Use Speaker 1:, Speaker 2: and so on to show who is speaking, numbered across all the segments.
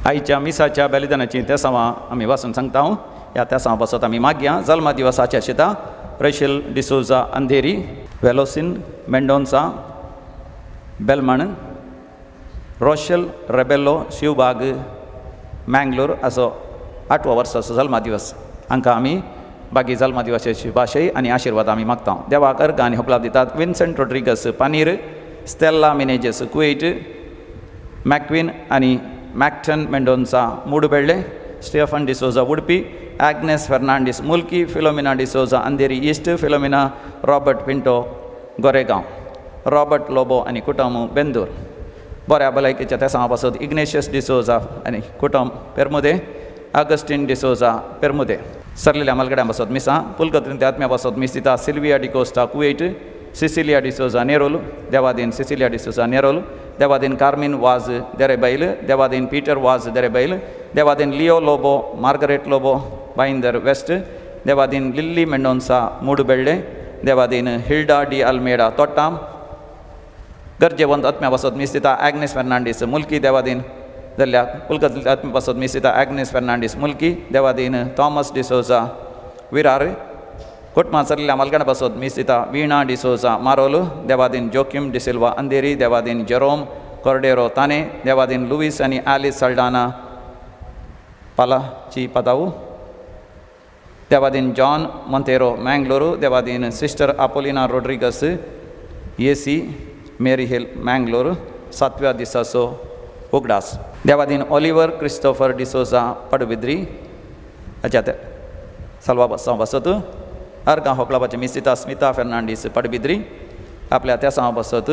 Speaker 1: आयच्या मिसाच्या बलिदानाची तेसांवां आमी वाचून सांगता. ह्या तेसांवा पासत आमी मागया. जल्मा दिवसाच्या शिता रशिल डिसोजा अंधेरी, वेलोसिन मेंडोन्सा बेलमण, रोशल रेबेलो शिवबाग मँगलोर असो 8वो वर्साचो जल्मा दिवस. हांकां आमी बागी जल्मा दिवसाची भाशय आनी आशिर्वाद आमी मागता. देवाक अर्घ आनी होकलाप दितात Vincent Rodrigues Panir, Stella Menezes Kuwait, McQueen आनी Macton Mendonca Mudbelle, Stephen D'Souza Udupi, Agnes Fernandes Mulki, Philomena D'Souza Andheri east, Philomena Robert Pinto Goregaon, Robert Lobo आनी कुटुंब बेंदूर. बऱ्या भलायकेच्या तेसांवा पासत इग्नेशियस डिसोजा आनी कुटुंब पेरमुदे, आगस्टीन डिसोजा पेरमुदे. सरलेल्या मलगड्यां पासत मिसां पुलकत्रीन आत्म्या पासत मीस दिता सिल्विया डिकोस्टा कुवेट, सिसिलिया डिसोजा नेरोल, देवादीन सिसिलिया डिसोजा नेरोल, देवादीन कार्मीन वाज देरेबैल, देवादीन पीटर वाज देरेबैल, देवादीन लिओ लोबो, मार्गरेट लोबो भाईंदर वेस्ट, देवादीन लिल्ली मेंडोन्सा मुडबेल्ले, देवादीन हिल्डा डी अल्मेडा तोट्टाम. गरजेवंत आत्म्या पासत मीस दिता आग्नेस फेर्नांडीस मुल्की, देवादीन जाल्ल्या पुलकत आत्म्या पासत मीस दिता आग्नेस फेर्नांडीस मुल्की, देवादीन थॉमस डिसोजा विरार. कुटुंबां सरलेल्या मालकाणा पासत मीस दिता वीणा डिसोजा मारोल, देवादीन जोकीम डिसिल्वा अंधेरी, देवादीन जेरोम कोर्डेरो ताने, देवादीन लुईस आनी आलिस सल्डाना पालाची पदाऊ, देवादीन जॉन मोंतेरो मँगलोरू, देवादीन sister Apolina Rodrigues AC Mary Hill Mangalore. सातव्या दिसाचो उगडास. देवादीन ओलिवर क्रिस्तोफर डिसोजा पडबिद्री हाच्या ते सलवा बसांव बसत अर्गां होकलापाचे मीस दिता स्मिता फेर्नांडीस पडबिद्री आपल्या तेसांव बसत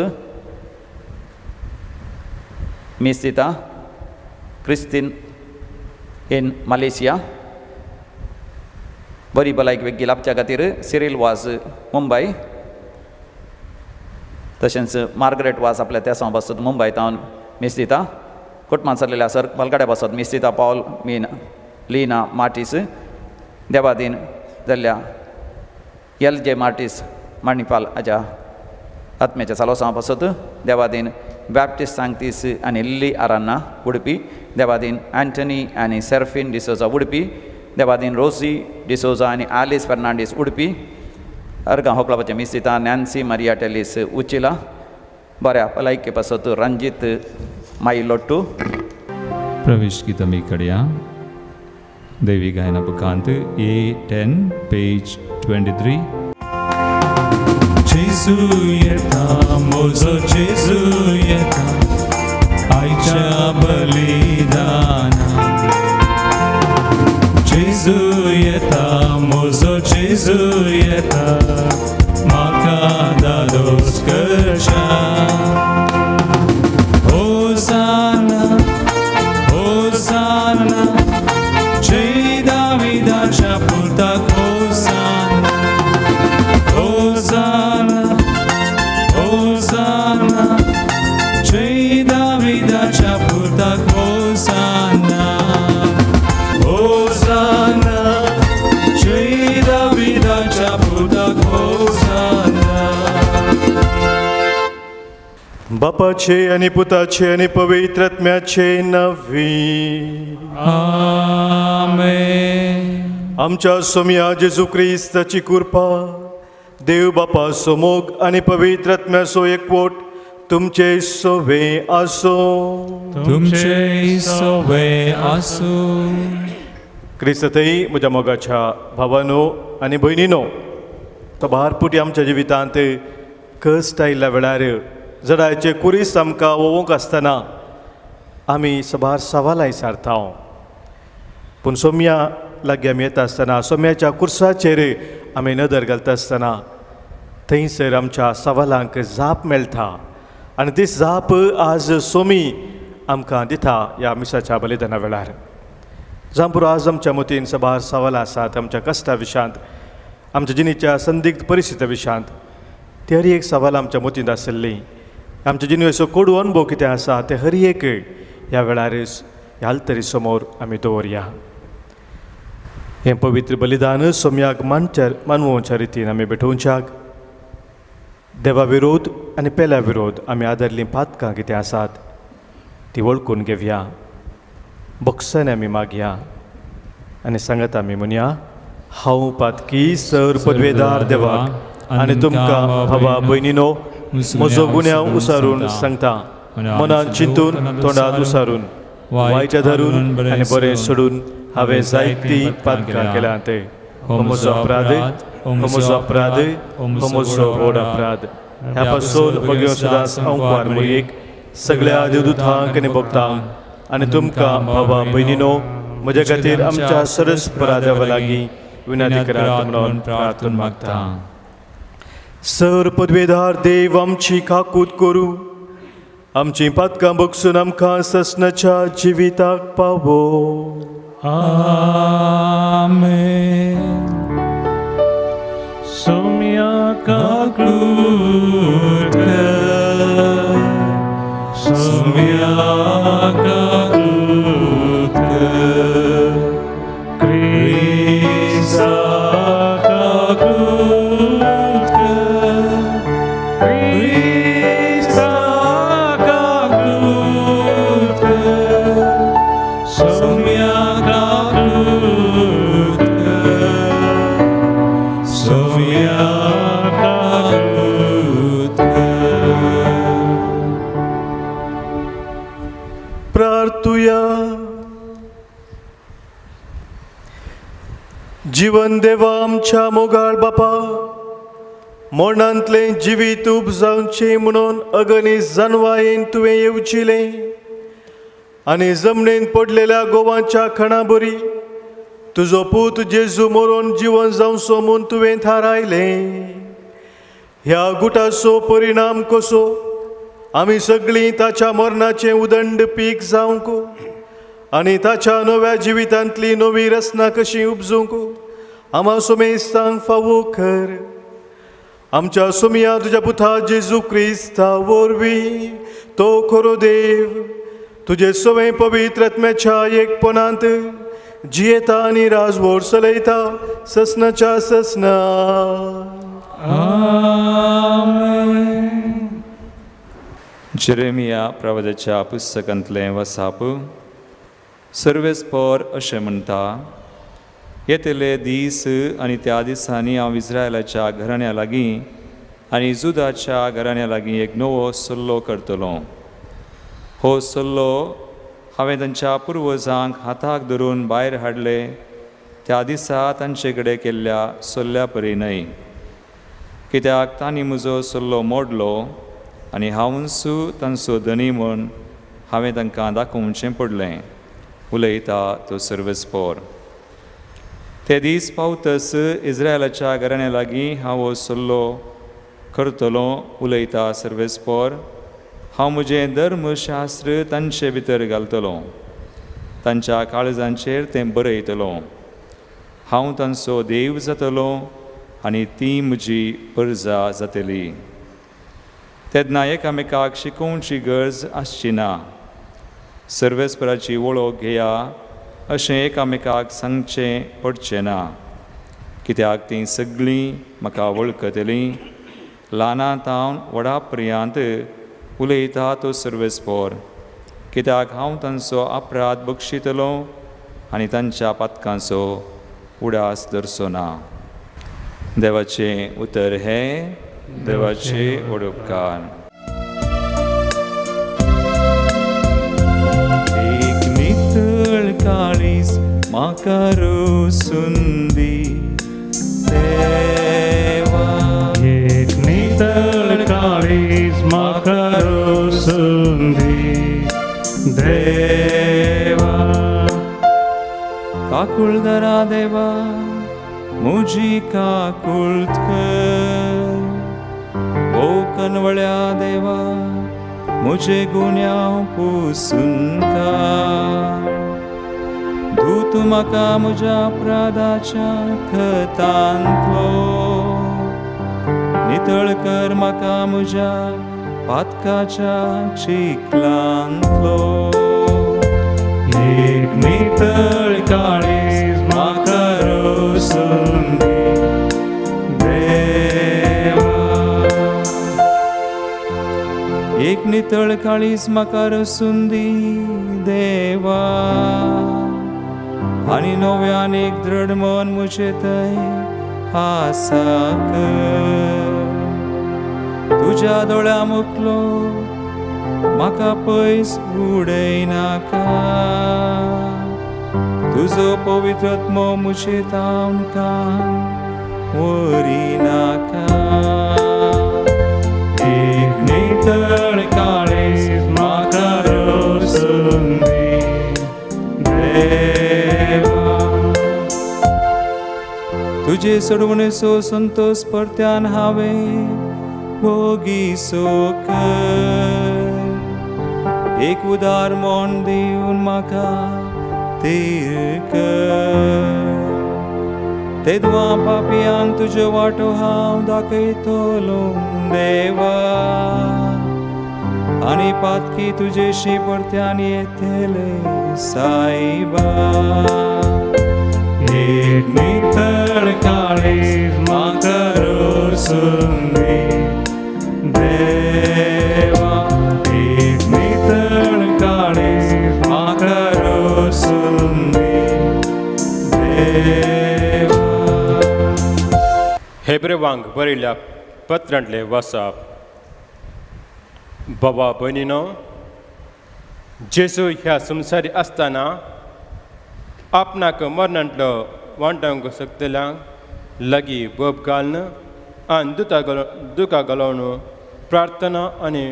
Speaker 1: मीस दिता क्रिस्तीन इन मलेशिया. बरी भलायकी वेगळी लाभच्या खातीर सिरील वाज मुंबय, तशेंच मार्गरेट वाज आपल्या तेसांव बसत मुंबय तावन मीस दिता. कुटुंबान सरलेल्या सर बलगड्या बसत मीस दिता पावल मीन लीना मार्टीस, देवादीन जाल्ल्या एल जे मार्टीस मणिपाल हाज्या आत्म्याच्या सालोसांव पासत, देवादीन बॅप्टिस्ट सांगतीस आनी लिली आरान्ना उडपी, देवादीन अँटनी आनी सेर्फिन डिसोजा उडपी, देवादीन रोसी डिसोजा आनी आलिस फेर्नांडीस उडपी. अर्गां होकलापाचें मीस दिता नॅन्सी मारिया टेलीस उचिला. बऱ्या भलायके पासत रंजीत माई लोट्टू.
Speaker 2: प्रवेश गीत आमी कडया देवी गायना बुकांत A10 page 23.
Speaker 3: जेजू येता, म्हजो जेजू येता, आयच्या बलिदाना. जेजू येता, म्हजो जेजू येता, म्हाका दादोस करच्या. होसाना, होसाना, जय दाविदाच्या पुताक होसाना. होसाना, होसाना, जय दाविदाच्या पुताक होसाना. होसाना, जय दाविदाच्या पुताक होसाना.
Speaker 4: बापाचे आणि पुताचे आणि पवित्र आत्म्याचे नांवी.
Speaker 3: आमेन.
Speaker 4: आमच्या सोमया जेजू क्रिस्ताची कृपा, देव बापाचो मोग आणि पवित्र आत्म्याचो एकवट तुमचे सोवे आसो.
Speaker 3: तुमचे सोवे आसूं.
Speaker 4: क्रिस्तथंय म्हज्या मोगाच्या भावानो आनी भयणीनो, तो भारपुटी आमच्या जिवितांत कश्ट आयिल्ल्या वेळार, जडायचे कुरीस आमकां ओवोंक आसतना आमी सबार सवालां विचारता. पूण सोम्या लागीं आमी येता आसतना, सोम्याच्या कुर्साचेर आमी नदर घालता आसतना थंयसर आमच्या सवालांक जाप मेळटा आनी ती जाप आज सोमी आमकां दिता ह्या मिसाच्या बलिदाना वेळार. जांव आज आमच्या मतीन सबार सवालां आसात आमच्या कश्टा विशयांत, आमच्या जिणेच्या संदिग्ध परिस्थिती विशयांत, ते हर एक सवाल आमच्या मतींत आशिल्ली, आमच्या जिणेचो कोडू अनुभव कितें आसा ते हर एक ह्या वेळार ह्या आल्तरी समोर आमी दवरया. हें पवित्र बलिदान सोम्याक मानच्या मानवोच्या रितीन आमी भेटोवच्याक देवा विरोध आनी पेल्या विरोध आमी आदरलीं पातकां कितें आसात ती वळखून घेवया. बोक्सांनी आमी मागया आनी सांगात आमी म्हणया, हांव पातकी सर पदवेदार देवाक आनी तुमकां भावा भयणीनो म्हजो गुन्यांव उसारून सांगता, मनान चिंतून तोंडात उसारून वायट धरून आनी बरें सोडून हांवें जायतीं पातकां केल्यां ते. हो म्हजो अपराध, हो म्हजो अपराध, हो म्हजो व्हड अपराध. ह्या पासून बगयो सदांच अंकुवार मुरयेक सगळ्या देवदूतांक आनी भक्तांक आनी तुमकां भावा भयणीनो म्हज्या खातीर आमच्या सरस परादेवा लागीं विनंती करात म्हणून प्रार्थना मागता. सर पदवेदार देव आमची काकूत करूं, आमची पातकां बगसून आमकां ससनाच्या जिविताक पावो.
Speaker 3: आमेन. सोम्या काकूत कर, सोम्या काकूत कर, क्रिस्ता काकूत कर, क्रिस्ता काकूत कर, सोम्या काकूत कर, सोम्या काकूत कर.
Speaker 4: प्रार्थुया. जिवन देवा आमच्या मोगाळ बापा, मरणांतलें जिवीत उपजावचें म्हणून अगणी जानवायेन तुवें येवचिलें आनी जमणेन पडलेल्या गोवाच्या खणा बरी तुजो पूत जेजू मरोन जिवन जावचो म्हूण तुवें थारायलें. ह्या गुटाचो परिणाम कसो आमी सगळीं ताच्या मरणाचें उदंड पीक जावंक आनी ताच्या नव्या जिवितांतली नवी रचना कशी उपजूंक आमा सुमेस्तांक फावो कर. आमच्या सोमिया तुज्या पुता जेजू क्रिस्ता वरवीं तो खरो देव तुजे सवें पवित्र आत्म्याच्या एकपणांत जियेता आनी राजवोड चलयता ससनाच्या ससना.
Speaker 3: आमेन.
Speaker 2: जेरेमिया प्रवादाच्या पुस्तकांतलें वसाप. सर्वेस्पर अशें म्हणटा, येतले दीस आनी त्या दिसांनी हांव इस्रायलाच्या घराण्या लागीं आनी जुदाच्या घराण्या लागीं एक नवो सल्लो करतलो. हो सल्लो हांवें तांच्या पुर्वजांक हाताक धरून भायर हाडले त्या दिसा तांचे कडेन केल्ल्या सल्ल्या परी न्हय, कित्याक तांणी म्हजो सल्लो मोडलो आनी हांवूच तांचो धनी म्हूण हांवें तांकां दाखोवचें पडलें, उलयता तो सर्वेस्पर. ते दीस पावतस इस्रायलाच्या घराण्या लागीं हांव हो सल्लो करतलो, उलयता सर्वेस्पर. हांव म्हजें धर्मशास्त्र तांचे भितर घालतलो, तांच्या काळजांचेर तें बरयतलो. हांव तांचो देव जातलो आनी ती म्हजी परजा जातली. तेन्ना एकामेकाक शिकोवची गरज आसची ना. सर्वेस्पराची वळख घेया अशें एकामेकाक सांगचें पडचें ना, कित्याक तीं सगळीं म्हाका वळखतलीं, ल्हाना तावन व्हडा पर्यंत, उलयता तो सर्वेस्पर. कित्याक हांव तांचो अपराध बक्षितलो आनी तांच्या पातकांचो उडास धरचो ना. देवाचें उतर हें देवाचे व्हड उपकार. एक नितळ काळीज म्हाका रोसून दी देवा,
Speaker 3: एक नितळ काळीज म्हाका रोसून दी देवा.
Speaker 2: काकुळदरा देवा म्हजी काकुळट कर, ओ कनवळ्या देवा म्हजे गुन्यांव पुसून काड. धूत म्हाका म्हज्या अपराधाच्या खतांतलो, नितळ कर म्हाका म्हज्या पातकाच्या चिखलांतलो.
Speaker 3: एक नितळ काळीज म्हाका रोसून दी देवा.
Speaker 2: एक नितळ काळीज म्हाका रोसून दी देवा. आनी नव्यान एक दृढ मन म्हजे थंय आसा कर. तुज्या दोळ्या मुखलो म्हाका पयस उडयनाका, तुजो पवित्र आत्मो म्हजे तावन कान व्हरिनाका.
Speaker 3: एक नितळ काळीज म्हाका रोसून दी देवा.
Speaker 2: तुजे सोडवणेचो संतोष परत्यान हांवें भोगीसो कर. एक उदार मन दिवन म्हाका थीर कर. तेदवां पापयांक तुज्यो वाटो हांव दाखयतलो देवा, आनी पातकी तुजेशी परत्यान येतले सायबा.
Speaker 3: एक नितळ काळीज म्हाका रोसून दी देवा. एक नितळ काळीज म्हाका रोसून दी देवा.
Speaker 5: हेब्रेवांक बरयल्ल्या पत्रांतले वासाप. बाबा भयणीनो, जेजू ह्या संवसारी आसतना आपणाक मरणांतलो वांटोवंक शकतल्यांक लागीं बोब घालून आनी दुकां घालोवन प्रार्थना आनी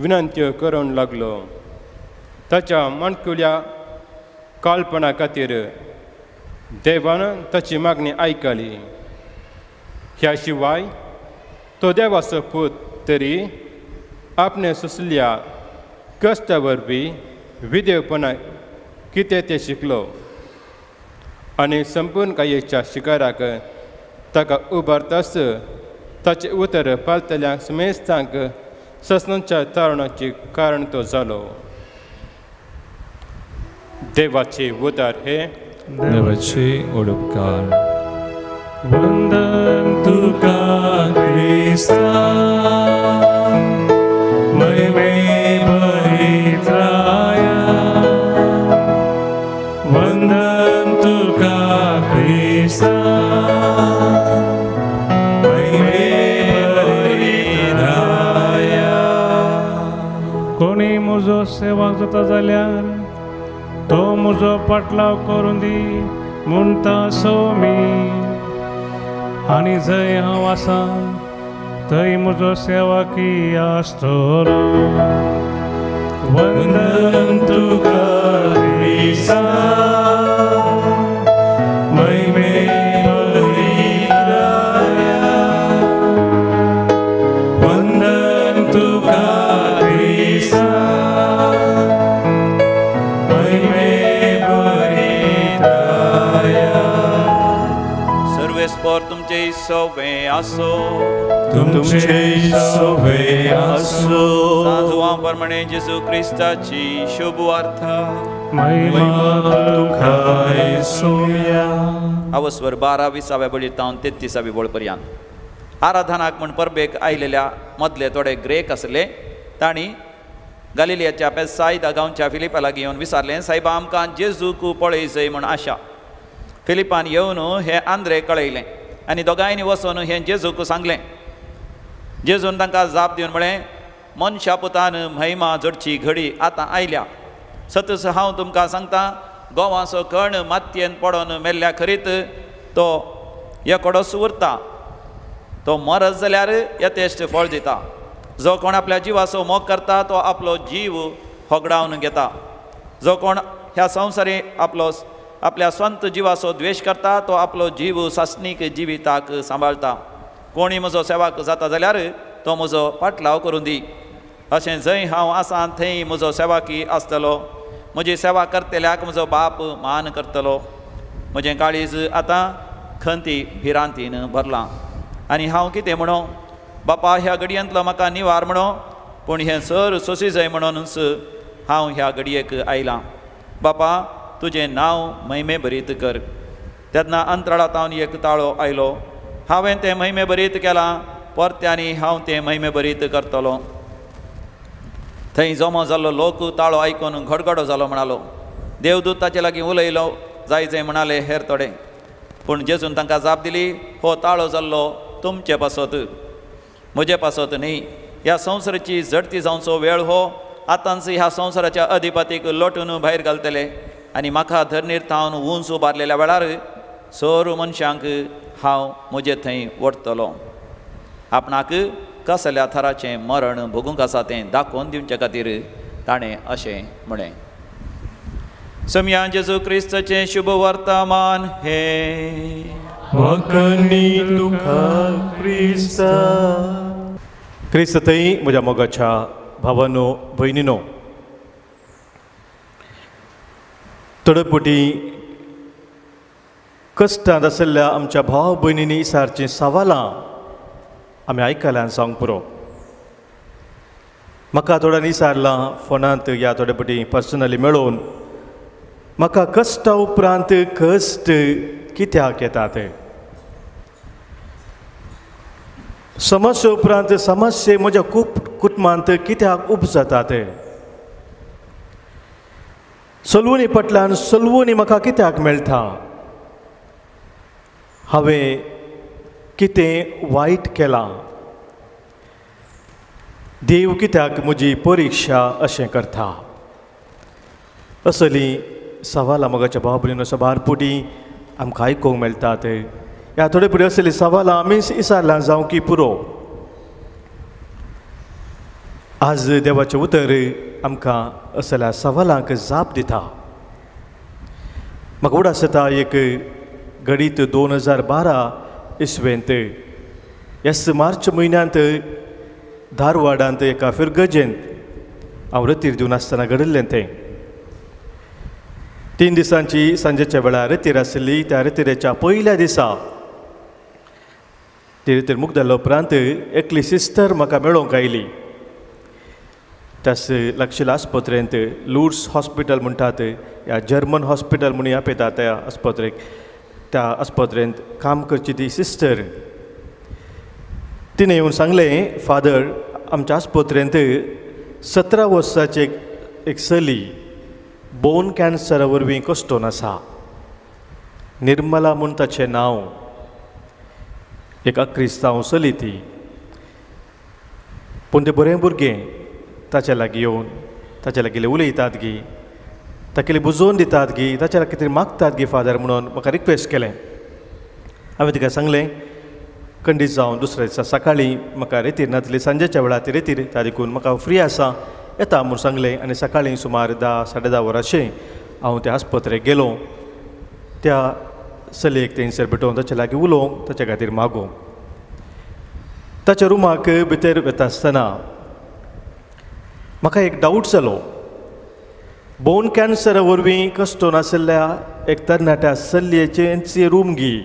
Speaker 5: विनंत्यो करूंक लागलो. ताच्या माणकुल्या काळपणा खातीर देवान ताची मागणी आयकली. ह्या शिवाय तो देवाचो पूत तरी आपणे सोंसल्या कश्टा वरवीं विदेवपणा कितें तें शिकलो आनी संपूर्ण कायेच्या शिकाराक ताका उबारताच ताचें उतर पालतल्या समेस्तांक ससनाच्या तारणाचें कारण तो जालो. देवाचे उतर हे
Speaker 2: देवाचे उपकार.
Speaker 3: वंदन तुका क्रिस्ता महिमे भरिताया. वंदन तुका क्रिस्ता महिमे भरिताया. कोणी म्हजो सेवा जाता जाल्यार तो म्हजो पाटलाव करून दी म्हणटा सोमी, आनी जंय हांव आसा थंय म्हजो सेवाकी आसतलो. वंदन तुका क्रिस्ता महिमे भरिताया. वंदन तुका क्रिस्ता महिमे भरिताया.
Speaker 1: सर्वेस्पर तुमचे सवे आसो.
Speaker 4: तुमचे सवे आसो.
Speaker 1: साजुआ प्रमाणे जेजू क्रिस्ताची शुभ वार्ता.
Speaker 3: महिमा तुका
Speaker 4: सोम्या.
Speaker 1: अवस्वर 12 विसाव्या बळी तावन 33व्या बोळ पर्यंत आराधनाक म्हण परबेक आयलेल्या मदले थोडे ग्रेक आसले. तांणी गालिलियाच्या बेतसायदा गांवच्या फिलिपा लागीं येवन विचारलें, सायबा आमकां जेजूक पळय जय म्हण आशा. फिलिपान येवन हें आंद्रे कळयलें आनी दोगांयनी वचून हें जेजूक सांगलें. जेजून तांकां जाप दिवन म्हळें, मनशा पुतान महिमा जोडची घडी आतां आयल्या. सतच हांव तुमकां सांगता, गोवाचो कण मातयेन पडोन मेल्ल्या खरीत तो एकोडोच उरता. तो मरत जाल्यार यथेश्ट फळ दिता. जो कोण आपल्या जिवाचो मोग करता तो आपलो जीव होगडावन घेता. जो कोण ह्या संवसारी आपलो आपल्या स्वंत जिवाचो द्वेश करता तो आपलो जीव सासणीक जिविताक सांबाळटा. कोणी म्हजो सेवाक जाता जाल्यार तो म्हजो पाटलाव करूं दी. अशें जंय हांव आसा थंय म्हजो सेवाकी आसतलो. म्हजी सेवा करतल्याक म्हजो बाप मान करतलो. म्हजें काळीज आतां खंती भिरांतीन भरलां आनी हांव कितें म्हणो, बापा ह्या घडयेंतलो म्हाका निवार म्हणो, पूण हें सर सोंसी जाय म्हणूनच हांव ह्या घडयेक आयलां. बापा तुजें नांव महिमे भरीत कर. तेन्ना अंतराळांत एक ताळो आयलो, हांवें तें महिमे भरीत केलां, परत्यांनी हांव तें महिमे भरीत करतलो. थंय जमो जाल्लो लोक ताळो आयकून घडघडो जालो म्हणालो. देवदूत ताचे लागीं उलयलो जाय जाय म्हणाले हेर थोडे. पूण जेजून तांकां जाप दिली, हो ताळो जाल्लो तुमचे पासत, म्हजे पासत न्ही. ह्या संवसाराची झडती जावचो वेळ हो. आतांच ह्या संवसाराच्या अधिपतीक लोटून भायर घालतले आनी म्हाका धरणीर थावन उंच उबारलेल्या वेळार सोर मनशांक हांव म्हजे थंय वडटलो. आपणाक कसल्या थराचें मरण भोगूंक आसा तें दाखोवन दिवचे खातीर ताणें अशें म्हळें. सम्या जेजू क्रिस्ताचें शुभ वर्तमान हें.
Speaker 3: वखणी तुका क्रिस्ता.
Speaker 4: क्रिस्त थंय म्हज्या मोगाच्या भावानो भयणीनो, थोडे कश्टांत आशिल्ल्या आमच्या भाव भयणींनी सारचीं सवालां आमी आयकल्यान सांग पुरो. म्हाका थोड्यांनी विचारलां फोनांत या थोडे फावटी पर्सनली मेळोवन, म्हाका कश्टा उपरांत कश्ट कित्याक येतात, समस्ये उपरांत समस्ये म्हज्या कुटुंबांत कित्याक उपजतात, सलवणी पटल्यान सलवणी म्हाका कित्याक मेळटा, हांवें कितें वायट केलां, देव कित्याक म्हजी परिक्षा अशें करता, असली सवालां मोगाच्या भाव भयणीनो सबार पुटी आमकां आयकूंक मेळटात. ह्या थोडे फुडें असली सवालां आमी विचारलां जावं की पुरो. आज देवाचें उतर आमकां असल्या सवालांक जाप दिता. म्हाका उडास येता एक घडीत 2012 इसवेंत एस मार्च म्हयन्यांत धारवाडांत एका फिरगजेंत हांव रतीर दिवन आसतना घडिल्लें तें. 3 दिसांची सांजेच्या वेळार रतीर आशिल्ली. त्या रतिरेच्या पयल्या दिसा ती रतीर मुक्त जाल्या उपरांत एकली सिस्टर म्हाका मेळोवंक आयली. त्याच लागशिल्ल्या आस्पत्रेंत लूर्स हॉस्पिटल म्हणटात या जर्मन हॉस्पिटल म्हणून आपयतात त्या आस्पत्रेक, त्या आस्पत्रेंत काम करची ती सिस्टर. तिणें येवन सांगलें, फादर आमच्या आस्पत्रेंत 17 वर्सांची एक चली बोन कॅन्सरा वरवीं कश्टोन आसा, निर्मला म्हूण ताचें नांव, एक अक्रिस्तांव चली ती, पूण तें बरें भुरगें ताच्या लागीं येवन ताच्या लागीं उलयतात गी, ताकेले बुजोवन दितात गी, ताच्या लागीं कितें मागतात गी फादर म्हणून म्हाका रिक्वेस्ट केलें. हांवें तिका सांगलें, खंडीत जावन दुसऱ्या दिसा सकाळीं म्हाका रेतीर नातली, सांजेच्या वेळार ती रेतीर त्या देखून म्हाका फ्री आसा येता म्हूण सांगलें. आनी सकाळीं सुमार 10 साडे 10 वरांचेर हांव त्या आस्पत्रेक गेलो. त्या चलयेक थंयसर भेटोवन ताच्या लागीं उलोवंक, ताच्या खातीर मागूंक. ताच्या रुमाक भितर वता आसतना म्हाका एक डावट जालो. बोन कॅन्सरा वरवीं कश्टोन आशिल्ल्या एक तरणाट्या चलयेचें रूम गी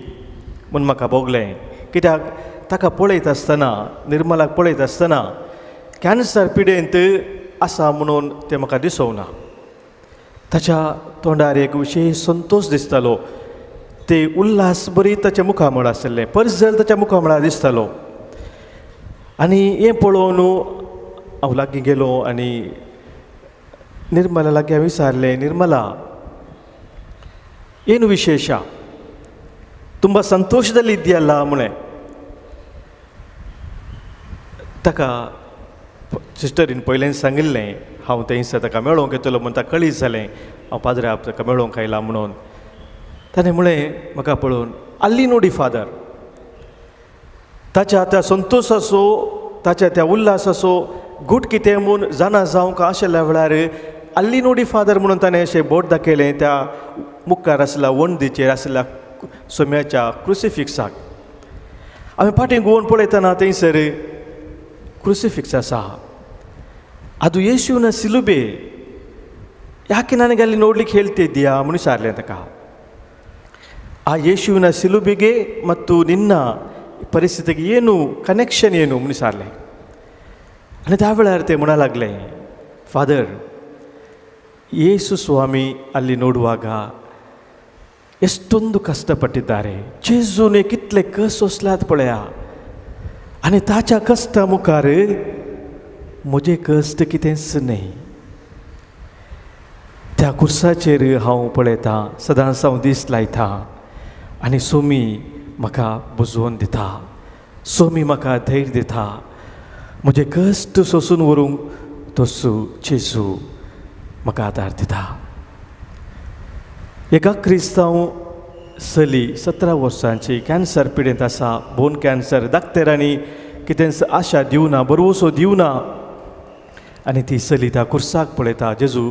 Speaker 4: म्हूण म्हाका भोगलें. कित्याक ताका पळयत आसतना, निर्मलाक पळयत आसतना कॅन्सर पिडेंत आसा म्हणून तें म्हाका दिसोना. ताच्या तोंडार एक विशेश संतोश दिसतालो, ते उल्हास बरी ताच्या मुखामळ आशिल्लें, परजल ताच्या मुखामळार दिसतालो. आनी हें पळोवन हांव लागीं गेलो आनी निर्मला लागीं हांवें विचारलें, निर्मला ಏನು ವಿಶೇಷ, ತುಂಬ ಸಂತೋಷದಲ್ಲಿ ಇದೆಯಲ್ಲ म्हळें. ताका सिस्टरीन पयल्यान सांगिल्लें हांव थंयसर ताका मेळोवंक येतलो म्हूण ताका कळीत जालें हांव पाद्र्याक ताका मेळोवंक आयला म्हणून. ताणें म्हळें म्हाका पळोवन, आल्ली नोडी फादर. ताच्या त्या संतोशाचो, ताच्या त्या उल्हासाचो गूट कितें म्हूण जाणा जावंक आशिल्ल्या वेळार आल्ली नोडी फादर म्हणून ताणें अशें बोट दाखयलें त्या मुखार आसल्या वणदीचेर आशिल्ल्या सोम्याच्या क्रुसिफिक्साक. आमी फाटीं घुंवून पळयतना थंयसर क्रुसिफिक्स आसा. ಅದು ಯೇಸುವಿನ ಸಿಲುಬೆ, ಯಾಕೆ ನನಗೆ ಅಲ್ಲಿ ನೋಡ್ಲಿಕ್ಕೆ ಹೇಳ್ತಿದ್ದೀಯಾ म्हणून ವಿಚಾರಲೆ ತಾಕ. ಆ ಯೇಸುವಿನ ಸಿಲುಬೆಗೆ ಮತ್ತು ನಿನ್ನ ಪರಿಸ್ಥಿತಿಗೆ ಏನು ಕನೆಕ್ಷನ್ ಏನು म्हणून विचारलें. आनी त्या वेळार ते म्हणा लागले, फादर ಯೇಸು ಸ್ವಾಮಿ ಅಲ್ಲಿ ನೋಡುವಾಗ ಎಷ್ಟೊಂದು ಕಷ್ಟಪಟ್ಟಿದ್ದಾರೆ. जेजूने कितले कस सोंसल्यात पळया, आनी ताच्या कश्टा मुखार म्हजें कश्ट कितेंच न्हय. त्या कुर्साचेर हांव पळयतां, सदांच हांव दीस लायता आनी सोमी म्हाका बुजोवन दिता, सोमी म्हाका धैर्य दिता. म्हजें कश्ट सोंसून व्हरूंक तसो जेजू म्हाका आदार दिता. एका क्रिस्तांव चली 17 वर्सांची कॅन्सर पिडेंत आसा, बोन कॅन्सर. डाक्टरांनी कितेंच आशा दिवना, भरवंसो दिवना आनी ती चली त्या कुर्साक पळयता, जेजू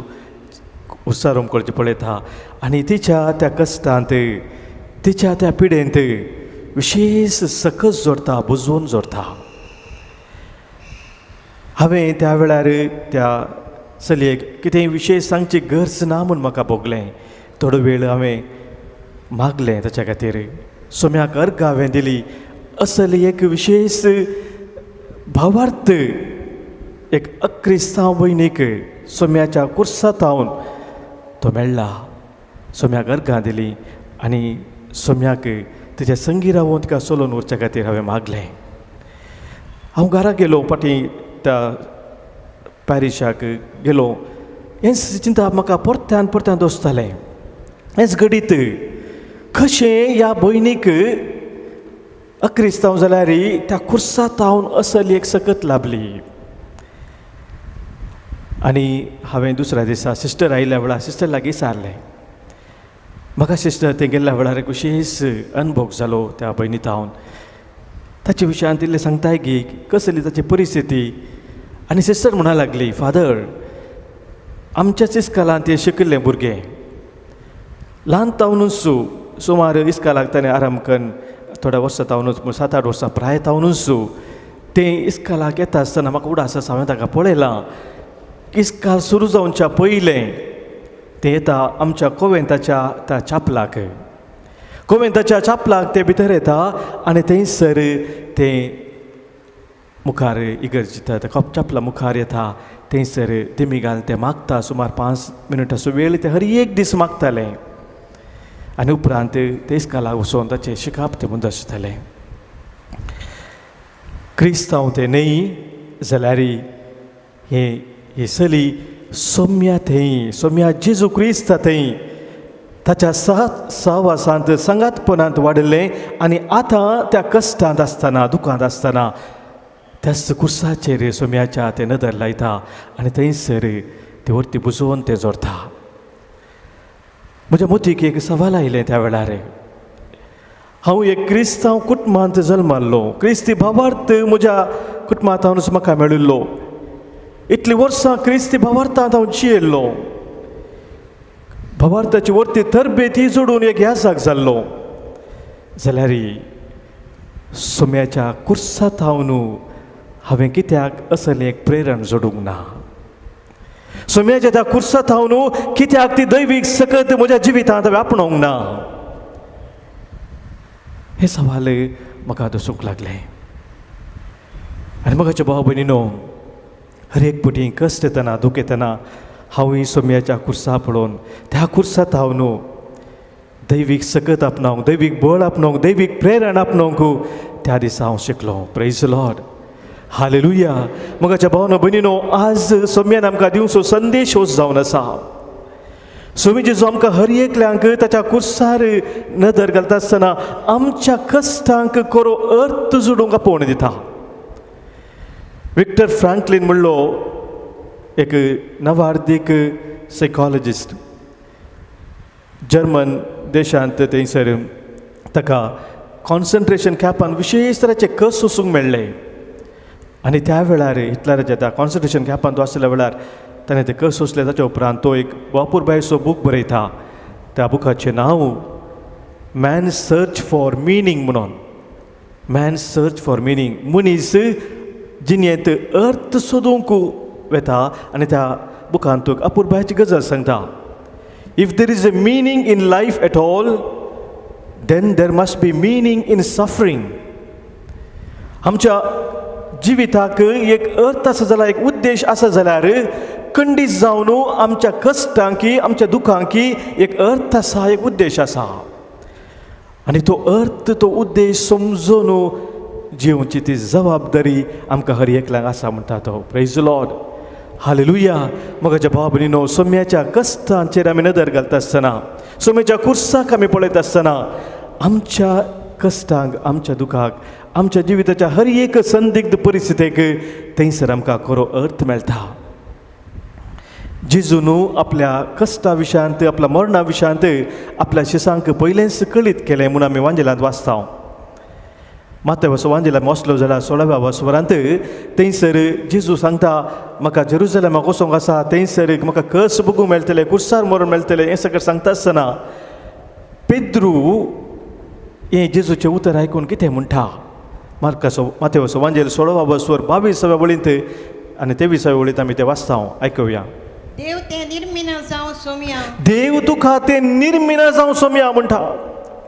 Speaker 4: कुर्सार उमकळचे पळयता आनी तिच्या त्या कश्टांत, तिच्या त्या पिडेंत विशेश सकस जोडटा, बुजोवन जोडटा. हांवें त्या वेळार त्या चलयेक कितेंय विशेश सांगची गरज ना म्हूण म्हाका भोगलें. थोडो वेळ हांवें मागलें ताच्या खातीर, सोम्याक अर्घ हांवें दिली. असली एक विशेश भावार्थ एक अक्रिस्तांव भयणीक सोम्याच्या कुर्सांत तो मेळ्ळा. सोम्याक अर्घां दिली आनी सोम्याक तिच्या संगी रावून तिका चलोवन व्हरच्या खातीर हांवें मागलें. हांव घरा गेलो, फाटीं त्या पॅरिशाक गेलो. हेंच चिंता म्हाका परत्यान परत्यान दोसतालें, हेंच घडीत कशें ह्या भयणीक अक्रिस्तांव जाल्यार त्या कुर्सांत असली एक सकत लाभली. आनी हांवें दुसऱ्या दिसा सिस्टर आयिल्ल्या वेळार सिस्टर लागीं सारलें. म्हाका सिस्टर थंय गेल्ल्या वेळार एक विशेश अनुभव जालो त्या भयणी तावन. ताचे विशयांत इल्लें सांगताय की कसली ताची परिस्थिती. आनी सिस्टर म्हणा लागली, फादर आमच्याच इस्कालांत तें शिकिल्लें भुरगें ल्हान तावनूच सुमार इस्कालाक ताणें आराम करून थोड्या वर्सां तावनूच 7-8 वर्सां प्राय तावनूच तें इस्कालाक येता आसतना म्हाका उडास आसा, हांवें ताका पळयलां. इस्काल सुरू जावच्या पयलें तें येता आमच्या कोवेंताच्या त्या चापलाक, कोवेंताच्या चापलाक तें भितर येता आनी थंयसर तें मुखार इगर्ज चापला मुखार येता, थंयसर दिमी घालून तें मागता. सुमार 5 मिनटाचो वेळ तें हर एक दीस मागतालें आनी उपरांत ते इस्कालाक वचोन ताचें शिकाप तें मुंद आसतालें. क्रिस्तांव तें न्हय जाल्यार हें ही चली सोम्या थंय, सोम्या जेजू क्रिस्ता थंय ताच्या सहवासांत सांगातपणांत वाडिल्लें आनी आतां त्या कश्टांत आसतना, दुखांत आसतना त्याच कुर्साचेर सोम्याच्या तें नदर लायता आनी थंयसर ते वरती बुजोवन तें जोडटा. म्हज्या मोतीक एक सवाल आयलें त्या वेळार, हांव एक क्रिस्तांव कुटुंबांत जल्माल्लो, क्रिस्ती भावार्थ म्हज्या कुटुंबांतूच म्हाका मेळिल्लो, इतलीं वर्सां क्रिस्ती भावार्थांत हांव जियेल्लो, भावार्थाची वरती तरबेती जोडून एक याजाक जाल्लो, जाल्यार सोम्याच्या कुर्सांत हांव हांवें कित्याक असलें एक प्रेरण जोडूंक ना? सोम्याच्या त्या कुर्सांत हांव कित्याक ती दैवीक सकत म्हज्या जिवितांत हांवें आपणोवंक ना? हे सवाल म्हाका दसूंक लागलें. आनी म्हज्या भाव भयणीनो, हर एक पटी कश्ट येतना, दूख येतना हांवूय सोम्याच्या कुर्सा पळोवन त्या कुर्सांत हांव न्हू दैवीक सकत आपणावंक, दैवीक बळ आपणावंक, दैवीक प्रेरण आपणावंक त्या दिसा हांव शिकलो. Praise Lord, hallelujah. म्हज्या भावनो भयणीनो, आज सोम्यान आमकां दिवचो संदेश हो जावन आसा. सोमी जेजू आमकां हर एकल्यांक ताच्या कुर्सार नदर घालता आसतना आमच्या कश्टांक खरो अर्थ जोडूंक आपोवण दिता. विक्टर फ्रँकलीन म्हणलो एक नवार्दीक सायकोलॉजिस्ट, जर्मन देशांत थंयसर ताका कॉन्सन्ट्रेशन कॅम्पान विशेश तराचे कस सोसूंक मेळ्ळे आनी त्या वेळार हिटलराच्या त्या कॉन्सन्ट्रेशन कॅम्पान तो आशिल्ल्या वेळार ताणें ते कस सोंसले. ताच्या उपरांत तो एक वापूरबायचो बूक बरयता, त्या बुकाचें नांव मॅन सर्च फॉर मिनींग म्हणून. मॅन सर्च फॉर मिनींग, मनीस जिणेंत अर्थ सोदूंक वता आनी त्या बुकांत तुका अपुरबायची गजाल सांगता. If there is a meaning in life at all, then there must be meaning in suffering. आमच्या जिविताक एक अर्थ आसा जाल्यार, एक उद्देश आसा जाल्यार खंडीत जावन आमच्या कश्टांकी, आमच्या दुखांकी एक अर्थ आसा, एक उद्देश आसा आनी तो अर्थ, तो उद्देश समजून जिवची ती जबाबदारी आमकां हर एकल्याक आसा म्हणटा तो. Praise Lord, हालेलुया. मोगाच्या भाव भयणीनो, सोम्याच्या कश्टांचेर आमी नदर घालता आसतना, सोम्याच्या कुर्साक आमी पळयता आसतना आमच्या कश्टांक, आमच्या दुखाक, आमच्या जिविताच्या हर एक संदिग्ध परिस्थितीक थंयसर आमकां खरो अर्थ मेळटा. जेजून आपल्या कश्टा विशयांत, आपल्या मरणा विशयांत आपल्या शिसांक पयलेंच कळीत केलें म्हूण आमी वांजेलांत वाचता. मात्या वांजेला वसलो जाल्यार 16व्या वसवरांत थंयसर जेजू सांगता, म्हाका जेरुजलेमाक वचोंक आसा, थंयसर म्हाका कस बगूंक मेळटलें, कुर्सार मरण मेळटलें, हें सगळें सांगता आसतना पेद्रू हें जेजूचें उतर आयकून कितें म्हणटा? मार्काचो मातेवचो वांजेल 16व्या वसवर 22व्या वळींत आनी 23व्या वळींत आमी तें वाचता. आयकुया.
Speaker 6: देव तें निर्मिना जावं सोम्या,
Speaker 4: देव तुका तें निर्मिना जावं सोम्या म्हणटा,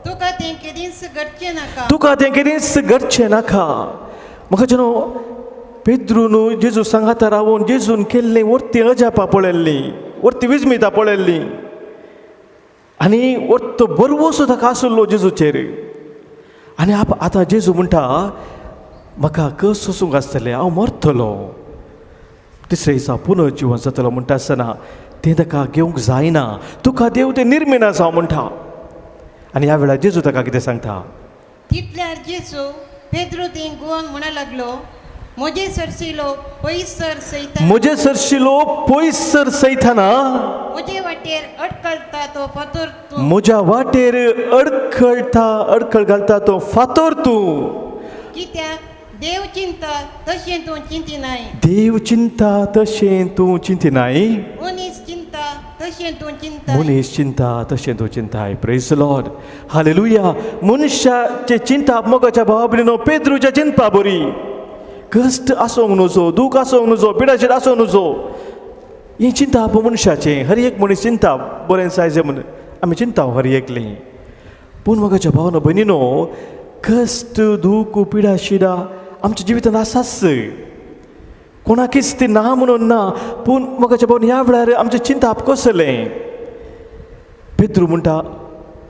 Speaker 6: तुका तें केदींच घडचें नाका,
Speaker 4: तुका तें केदींच घडचें नाका. म्हाका जेन्ना पेद्रून जेजू सांगाता रावून जेजून केल्लीं वर्ती अजापां पळयल्लीं, वर्ती विजमितां पळयल्लीं आनी वर्तो बरवसो ताका आसलो जेजूचेर. आनी आतां जेजू म्हणटा, म्हाका कस सोसूंक आसतलें, हांव मरतलो, तिसरे दिसा पुनर्जिवन जातलो म्हणटा आसतना तें ताका घेवंक जायना. तुका देव तें निर्मिना जावं म्हणटा. आनी ह्या वेळार जेजू ताका कितें सांगता?
Speaker 6: तितल्यार जेजू पेद्रू थंय गुवन म्हणा लागलो, म्हजे सरशिलो पयस सर सैताना,
Speaker 4: म्हजे सरशिलो पयस सर सैताना,
Speaker 6: म्हजे वाटेर अडकळटा तो फातोर तूं,
Speaker 4: म्हज्या वाटेर अडखळटा, अडखळ घालता तो फातोर तूं.
Speaker 6: कित्याक देव चिंता तशें तूं चिंतिनाय,
Speaker 4: देव चिंता तशें तूं चिंतिनाय,
Speaker 6: मनीस चिंता तशें तूं चिंताय,
Speaker 4: मनीस चिंता तशें तूं चिंताय. Praise Lord, hallelujah. मनशाचें चिंताप मोगाच्या भावा भयणीनो पेद्रूच्या चिंतपा बरी. कश्ट आसूंक नजो, दूख आसूंक नजो, पिडाशेर आसूंक नजो, हें चिंताप मनशाचें. हर एक मनीस चिंता बरें जाय म्हूण आमी चिंता हर एकली. पूण मोगाच्या भावानो भयणीनो, कश्ट दूख पिडा शिडा आमच्या जिवितांत आसाच, कोणाकीच ती ना म्हणून ना. पूण मोगाच्या भावन ह्या वेळार आमचें चिंताप कसलें? पेद्रू म्हणटा,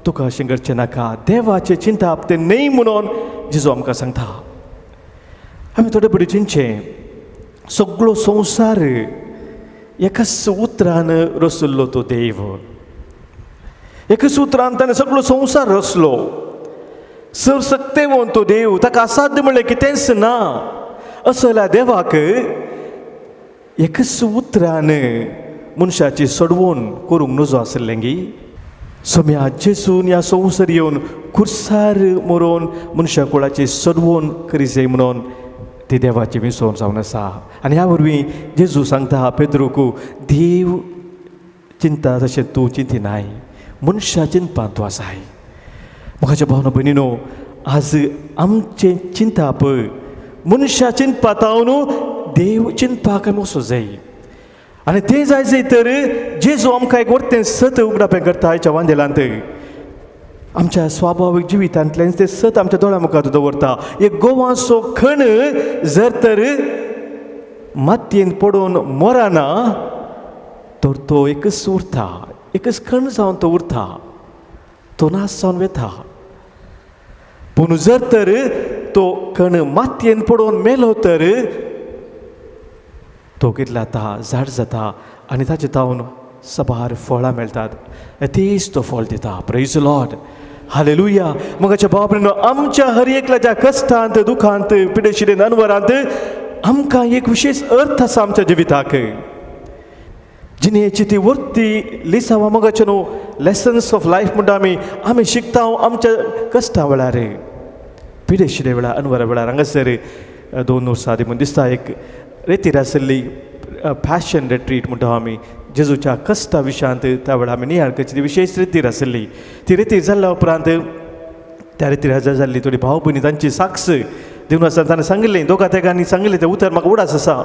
Speaker 4: तुका अशें करचें नाका, देवाचें चिंताप तें न्हय म्हणून जेजू आमकां सांगता. आमी थोडे पयलीं चिंतचें, सगळो संवसार एकाच उतरान रचल्लो तो देव, एकाच उतरान ताणें सगळो संवसार रचलो. सर्वसक्तेवंत तो देव, ताका असाध्य म्हणलें कितेंच ना. असल्या देवाक एकच उतरान मनशाची सोडवण करूंक नजो आसलें गी? सोम्या जेजून ह्या संवसार येवन खुर्सार मरोवन मनशा कुळाची सोडवण करी जाय म्हणून ती देवाची विसवण जावन आसा. आनी ह्या वरवीं जेजू सांगता पेद्रूक, देव चिंता तशें तूं चिंतिनाय, मनशा चिंतपांत तूं आसाय. मोगाच्या भावना भयणीनो, आज आमचें चिंताप मनशा चिंतपांत देव चिंतपाक आमी वचूं जाय. आनी तें जाय जाय तर जेजू आमकां एक वर्तें सत उगडापें करता. आयच्या वांदेलांत आमच्या स्वाभावीक जिवितांतल्यान तें सत आमच्या दोळ्या मुखार दवरता. एक गोवाचो खण जर तर मातयेन पडून मरना तर तो एकच उरता, एकच खण जावन तो उरता, तो नाश जावन वता. पूण जर तर तो कण मातयेन पडून मेलो तर तो कितें जाता, झाड जाता आनी ताचे तावन सबार फळां मेळटात, तेच तो फळ दिता. प्रेज लॉर्ड, हालेलुया. मोगाच्या भाव भयणीनो, आमच्या हर एकल्याच्या कश्टांत, दुखांत, पिडेशिडेन, अनवरांत आमकां एक विशेश अर्थ आसा आमच्या जिविताक. जिणेची ती वर्ती लिसांवां मोगाचे न्हू, लेसन्स ऑफ लायफ म्हणटा आमी, आमी शिकता आमच्या कश्टां वेळार, पिडेशिडे वेळार, अनवरा वेळार. हांगासर 2 वर्सां आदीं म्हूण दिसता एक रेतीर आशिल्ली पॅशन रिट्रीट म्हणटा आमी, जेजूच्या कश्टा विशयांत त्या वेळार आमी नियाळ करची ती विशेश रेतीर आशिल्ली. ती रेतीर जाल्ल्या उपरांत त्या रेतीर हजर जाल्ली थोडी भाव भयणी तांची साक्ष दिवन आसतना ताणें सांगिल्लें, दोगा तेगांनी सांगिल्लें, तें उतर म्हाका उडास आसा.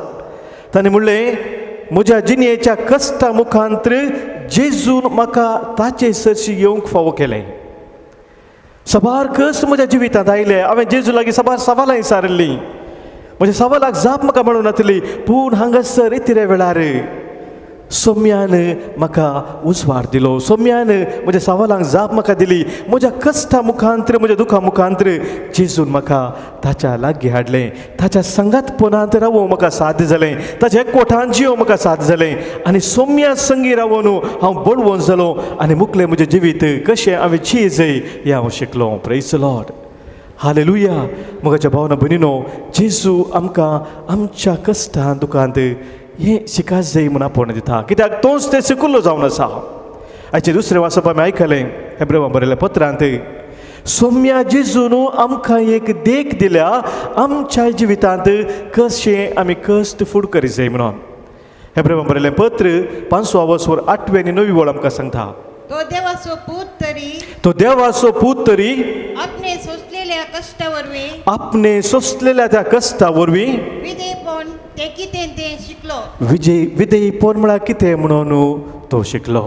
Speaker 4: ताणें म्हणलें, म्हज्या जिणेच्या कश्टा मुखांत जेजून म्हाका ताचे सरशी येवंक फावो केलें. सबार कश्ट म्हज्या जिवितांत आयले, हांवें जेजू लागीं सबार सवालां विचारिल्लीं, म्हज्या सवालाक जाप म्हाका मेळूंक नासली. पूण हांगासर रेतिरे वेळार सोम्यान म्हाका उजवाड दिलो, सोम्यान म्हज्या सवालांक जाप म्हाका दिली, म्हज्या कश्टा मुखांत्र म्हज्या दुखा मुखांत्र जेजून म्हाका ताच्या लागीं हाडलें, ताच्या संगातपणांत रावोवंक म्हाका साध्य जालें, ताच्या एकवटान जियोवंक म्हाका साध्य जालें आनी सोम्या संगी रावून हांव बळवंत जालो आनी मुखलें म्हजें जिवीत कशें हांवें जियेजय हें हांव शिकलो. Praise the Lord, hallelujah. म्हज्या भावना भयणीनो, जेजू आमकां आमच्या कश्टान दुखांत हें शिकास जाय म्हूण आपोवणें दिता, कित्याक तोच तें शिकुल्लो जावन आसा. आयचें दुसरें वाचप आमी आयकलें हेब्रेवां बरयल्या पत्रांत, सोम्या जेजून आमकां एक देख दिल्या आमच्या जिवितांत कशें आमी कश्ट फुड करी जाय म्हणून. हेब्रेवां बरयलें पत्र 5 वसवर 8वी आनी 9वी वळ आमकां सांगता,
Speaker 6: तो देवाचो पूत तरी,
Speaker 4: तो देवाचो पूत तरी
Speaker 6: आपणे सोंसलेल्या कश्टा वरवीं,
Speaker 4: आपणे सोंसलेल्या त्या कश्टा वरवीं
Speaker 6: विधेयपण तें कितें तें शिकलो.
Speaker 4: विधेयपण म्हळ्यार कितें म्हणून तो शिकलो,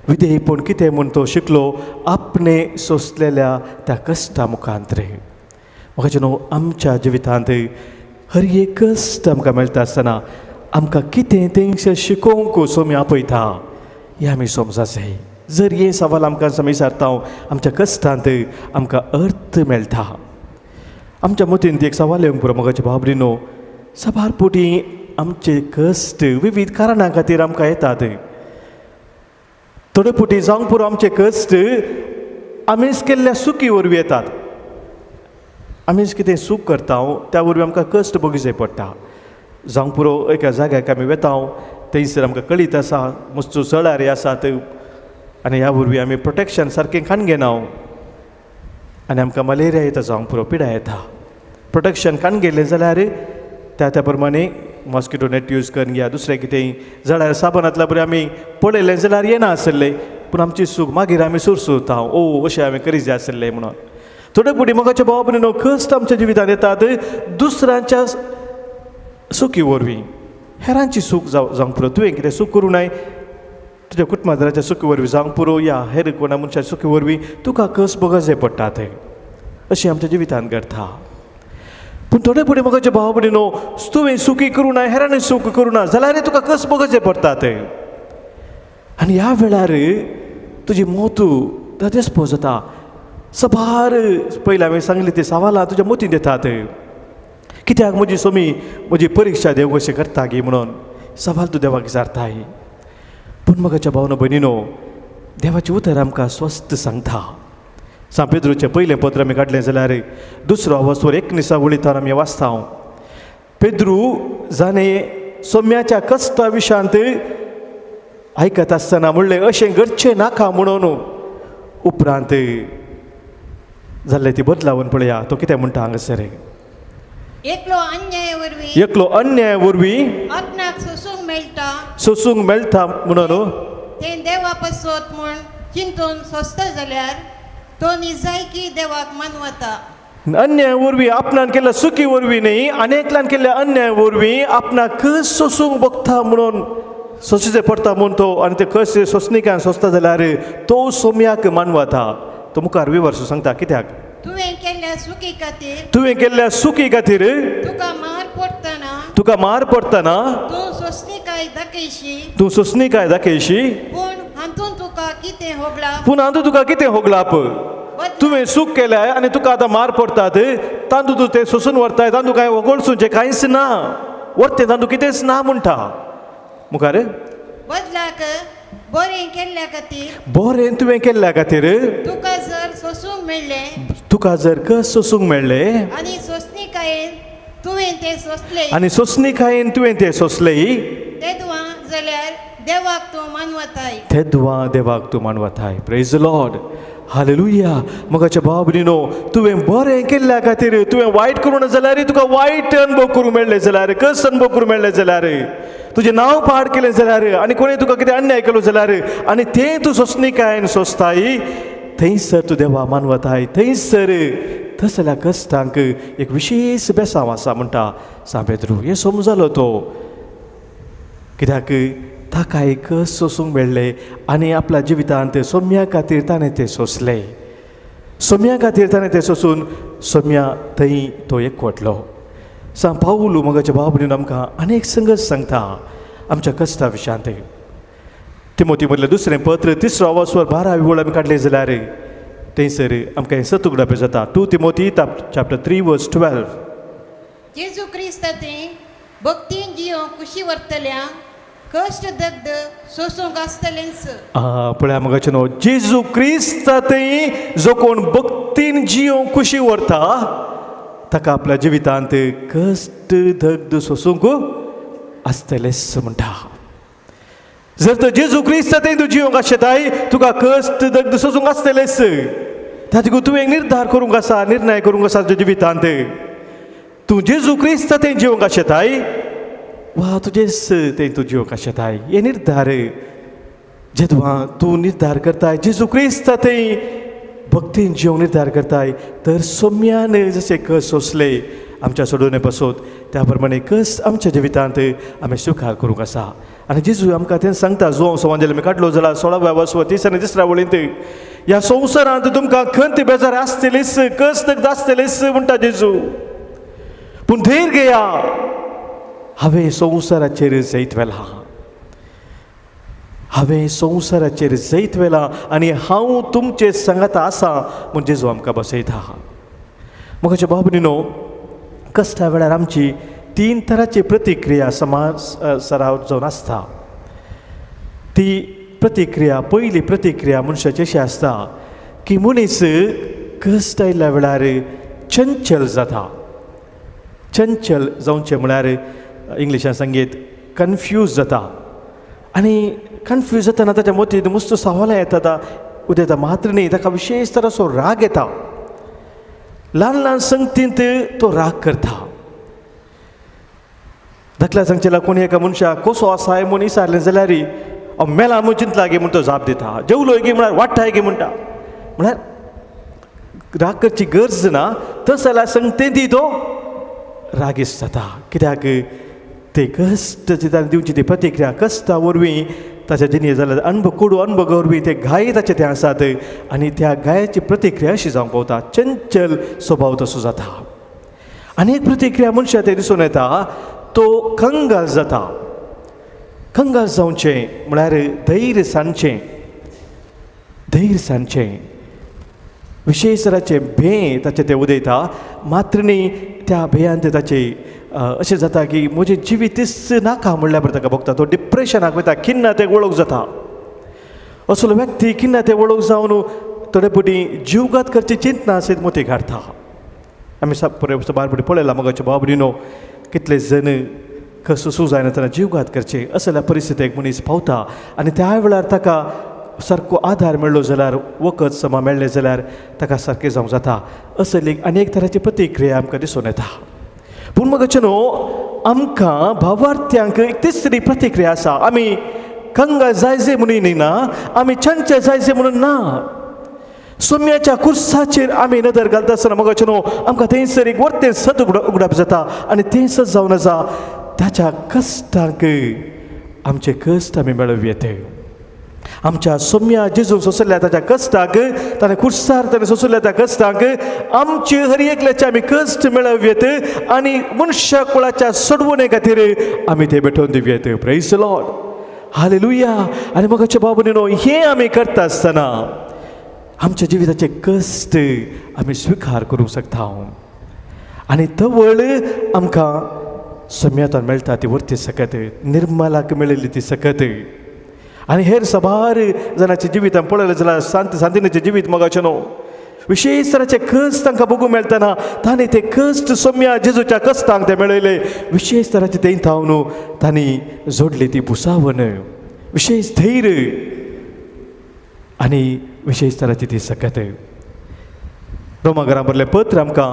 Speaker 4: विधेयपण कितें म्हूण तो शिकलो आपणे सोंसलेल्या त्या कश्टा मुखांतरे. म्हाका न्हू आमच्या जिवितांत हर एक कश्ट आमकां मेळटा आसतना आमकां कितें तें शिकोवंक सोमी आपयता हें आमी समजा जाय. जर हें सवाल आमकां आमी विचारता आमच्या कश्टांत आमकां अर्थ मेळटा. आमच्या मतींत एक सवाल येवंक पुरो म्हज्या भाव-भयणीनो, साबार पुटी आमचे कश्ट विविध कारणां खातीर आमकां येतात. थोडे पुटी जावंक पुरो आमचे कश्ट आमीच केल्ल्या सुकी वरवीं येतात. आमीच कितें सूख करता त्या वरवीं आमकां कश्ट भोगचे पडटा. जावंक पुरो एका जाग्याक आमी वेता थंयसर आमकां कळीत आसा मस्तू जळारी आसात आनी ह्या वरवीं आमी प्रोटेक्शन सारकें खाण घेना आनी आमकां मलेरिया येता, जावंक पुरो पिडा येता. प्रोटेक्शन खाण गेलें जाल्यार त्या त्या प्रमाणे मॉस्किटो नेट यूज करून घ्या, दुसरें कितेंय जळार साबणांतल्या बरें आमी पळयलें जाल्यार येना आसलें, पूण आमची सूख मागीर आमी सुरसुरता, ओ अशें हांवें करी जाय आसलें म्हणून. थोडे फुडें मोगाच्या भावा भयणीनो, कश्ट आमच्या जिवितांत येतात दुसऱ्यांच्या सुखी वरवीं, हेरांची सूख जावंक पुरो. तुवें कितें सूख करूं नाय तुज्या कुटुंबाच्या सुखी वरवीं जावंक पुरो या हेर कोणा मनशाच्या सुखी वरवीं तुका कस भोगचे पडटा तें अशें आमच्या जिवितांत घडटा. पूण थोडे फुडें मोगाच्या भावा भयणीनो, तुवें सुखी करूं ना हेरांनी सूख करूं ना जाल्यार तुका कस भोगचे पडटा तें. आनी ह्या वेळार तुजी मोतू ताजेच जाता. सबार पयलीं हांवें सांगली ती सवालां तुज्या मोतीन येतात, कित्याक म्हजी सोमी म्हजी परिक्षा देव कशें करता गी म्हणून सवाल तूं देवाक विचारताय. पूण म्हज्या भावनो भयणीनो, देवाचें उतर आमकां स्वस्थ सांगता. सांत पेद्रूचें पयलें पत्र आमी काडलें जाल्यार दुसरो वस्तूर 19 वळींत आमी वाचता, पेद्रू जाणें सोम्याच्या कश्टा विशांत आयकत आसतना म्हणलें अशें घडचें नाका म्हणून, उपरांत जाल्लें ती बदलावन पळया तो कितें म्हणटा हांगासर,
Speaker 6: एकलो अन्याय वरवीं,
Speaker 4: एकलो अन्याय वरवीं
Speaker 6: आपणाक सोसूंक मेळटा,
Speaker 4: सोसूंक मेळटा म्हणून
Speaker 6: तें देवा पासत म्हूण चिंतून सोंसता जाल्यार तो निजायकी देवाक मानवता.
Speaker 4: अन्याय वरवीं आपणान केल्ल्या सुखी वरवीं न्ही, अनेकल्यान केल्ल्या अन्याय वरवीं आपणाक कस सोसूंक बगता म्हणून सोंसचें पडटा म्हूण तो, आनी ते कस सोंसणिकान सोंसता जाल्यार तो सोम्याक मानवता. तो मुखार विवर्स सांगता कित्याक
Speaker 6: तुवें केल्ल्या सुखी खातीर,
Speaker 4: तुवें केल्ल्या सुखी खातीर
Speaker 6: तुका मार पडटना,
Speaker 4: तुका मार पडटना
Speaker 6: तूं सोंसणिकाय दाखयशी,
Speaker 4: तूं सोंसणिकाय दाखयशी,
Speaker 6: पूण हातूंत तुका कितें होगला,
Speaker 4: पूण हातूंत तुका कितें होगलाप. तुवें सूख केलें आनी तुका आतां मार पडटात, तातूंत तूं तें सोंसून व्हरताय, तातूंत कांय वगळसूचें कांयच ना, व्हरतें तातूंत कितेंच ना म्हणटा. मुखार
Speaker 6: बदलाक बरें केल्ल्या खातीर,
Speaker 4: बरें तुवें केल्ल्या खातीर
Speaker 6: तुका जर सोसूंक मेळ्ळें,
Speaker 4: तुका जर कस सोसूंक मेळ्ळें
Speaker 6: आनी सोंसणिकायेन तुवें तें सोंसलें,
Speaker 4: आनी सोंसणिकायेन तुवें तें सोंसलें,
Speaker 6: तेदवां जाल्यार देवाक तूं मानवताय,
Speaker 4: तेदवां देवाक तूं मानवताय. प्रेज the Lord, hallelujah. मोगाच्या भाव भयणीनो, तुवें बरें केल्ल्या खातीर तुवें वायट करूं ना जाल्यार तुका वायट अनुभव करूंक मेळ्ळें जाल्यार, कस अनुभव करूंक मेळ्ळें जाल्यार, तुजें नांव पाड केलें जाल्यार आनी कोणें तुका कितें अन्याय केलो जाल्यार आनी तें तूं सोंसणिकायेन सोंसताय, थंयसर तूं देवा मानवताय. थंयसर तसल्या कश्टांक एक विशेश बेसांव आसा म्हणटा सांत पेद्रू. हें समजलो तो, कित्याक ताका एक सोसूंक मेळ्ळें आनी आपल्या जिवितांत सोम्या खातीर ताणें तें सोंसलें, सोम्या खातीर ताणें तें सोंसून सोम्या थंय तो एकवटलो. सांत पावलू मोगाच्या भाव भयणीनो आमकां अनेक संगत सांगता, आमच्या कश्टा विशयांत. तिमोती मदलें दुसरें पत्र तिसरो वसवर 12 वळ आमी काडलें जाल्यार थंयसर आमकां हें सत उगडाप जाता. 2 तिमोती chapter 3 verse 12.
Speaker 6: जेजू क्रिस्त तें भक्तीन जियोंक कुशी व्हरतल्यांक कश्ट दग्ध सोसूंक आसतलेंच.
Speaker 4: पळया मगाचें न्हू, जेजू क्रिस्त थंय जो कोण भक्तीन जियोंक कुशी व्हरता ताका आपल्या जिवितांत कश्ट दग्ध सोसूंक आसतलेंच म्हणटा. जर तर जेजू क्रिस्त थंय तूं जियोंक आशेताय तुका कश्ट दग्ध सोसूंक आसतलेंच. ताचे तुवें एक निर्धार करूंक आसा, निर्णय करूंक आसा तुज्या जिवितांत. तूं जेजू क्रिस्त थंय जियोंक आशेताय वा तुजेच थंय तूं जियोंक आशेताय हे निर्धार जेदवा तूं निर्धार करताय जेजू क्रिस्त थंय भक्तीन जियोंक निर्धार करताय तर सोम्यान जशें कश्ट सोंसले आमच्या सोडोवणे पासत त्या प्रमाणे कश्ट आमच्या जिवितांत आमी स्विकार करूंक आसा. आनी जेजू आमकां तें सांगता, जो समाजान आमी काडलो जाल्यार 16व्या वर्स 30 आनी 3 वळींत, ह्या संवसारांत तुमकां खंत बेजार आसतलीच, कश्ट आसतलीच म्हणटा जेजू, पूण धैर्य घेया, हांवें संवसाराचेर जैत व्हेलां, हांवें संवसाराचेर जैत व्हेलां आनी हांव तुमचे सांगाता आसा म्हूण जेजू आमकां बसयता. म्हज्या भाव भयणीनो, कश्टा वेळार आमची 3 तरांची प्रतिक्रिया समाज सराव जावन आसता. ती प्रतिक्रिया, पयली प्रतिक्रिया मनशाची अशी आसता की मनीस कश्ट आयिल्ल्या वेळार चंचल जाता. चंचल जावचें म्हळ्यार इंग्लिशान सांगीत कन्फ्यूज जाता. आनी कन्फ्यूज जातना ताच्या मतींत मस्त सवालां येतात, उदयता मात्र न्ही ताका विशेश तराचो राग येता. ल्हान ल्हान संगतींत तो राग करता. धाकल्या सांगचेला कोणी एका मनशाक कसो आसाय म्हूण विचारलें जाल्यार हांव मेला म्हूण चिंतला गे म्हूण तो जाप दिता. जेवलोय गे म्हळ्यार वाडटाय गे म्हणटा. म्हळ्यार राग करची गरज ना, तस जाल्यार संगतींत तो रागीस जाता. कित्याक ते कश्ट ताणें दिवची ती प्रतिक्रिया कश्टा वरवीं ताच्या जिणें जाल्यार अणभव कोडू अणभवा वरवीं ते घाय ताचे ते आसात आनी त्या घायाची प्रतिक्रिया अशी जावंक पावता, चंचल स्वभाव तसो जाता. आनी एक प्रतिक्रिया मनशा ते दिसून येता, तो कंगाल जाता. कंगाल जावचें म्हळ्यार धैर्य सांडचें, धैर्य सांडचें, विशेश तराचें भें ताचें तें उदयता. मात्र न्ही त्या भेयान ते ताचें अशें जाता की म्हजें जिवीतच नाका म्हणल्यार बरें ताका भोगता. तो डिप्रेशनाक वयता, किन्ना तें वळख जाता. असलो व्यक्ती किन्ना तें वळख जावन थोडे फावटी जिवघात करची चिंतना आसत मोती काडटा. आमी बार फावटी पळयलां मगाचे भाव भयणीनो, कितले जण कसो सू जायना जिवघात करचे असल्या परिस्थितीक मनीस पावता. आनी त्या वेळार ताका सारको आधार मेळ्ळो जाल्यार, वखद समा मेळ्ळें जाल्यार ताका सारकें जावंक जाता. असली अनेक तरांची प्रतिक्रिया आमकां दिसून येता. पूण मगाचे न्हू आमकां भावार्थ्यांक एक तिसरी प्रतिक्रिया आसा. आमी कंगाल जायजे म्हणून न्ही ना, आमी चंचल जायजे म्हणून ना. सोम्याच्या कुर्साचेर आमी नदर घालता आसतना मगाचे न्हू आमकां थंयसर एक वर्तें सत उगडप जाता आनी तें सत जावन आसा ताच्या कश्टांक आमचे कश्ट आमी मेळोवं येता. आमच्या सोम्या जेजून सोंसल्या ताच्या कश्टाक, ताणें कुर्सार ताणें सोंसल्या त्या कश्टांक आमचे हर एकल्याचे आमी कश्ट मेळोवं येत आनी मनशा कुळाच्या सोडवणे खातीर आमी ते भेटोवन दिवं येत. Praise the Lord, hallelujah. आनी मगाचे भाव भयणीनो, हें आमी करता आसतना आमच्या जिविताचे कश्ट आमी स्विकार करूंक शकता आनी तवळ आमकां सम्यातान मेळटा ती वर्ती सकत, निर्मलाक मेळिल्ली ती सकत. आनी हेर सबार जाणांचें जिवीत आमी पळयलें जाल्यार शांत शांतिनेचें जिवीत मगाचें न्हू विशेश तराचे कश्ट तांकां भोगूंक मेळटना तांणी ते कश्ट सोम्या जेजूच्या कश्टांक ते मेळयले. विशेश तराचे तें थावन तांणी जोडली ती भुसावन, विशेश धैर्य आनी विशेश तराची ती सकत. रोमा घरा बरलें पत्र आमकां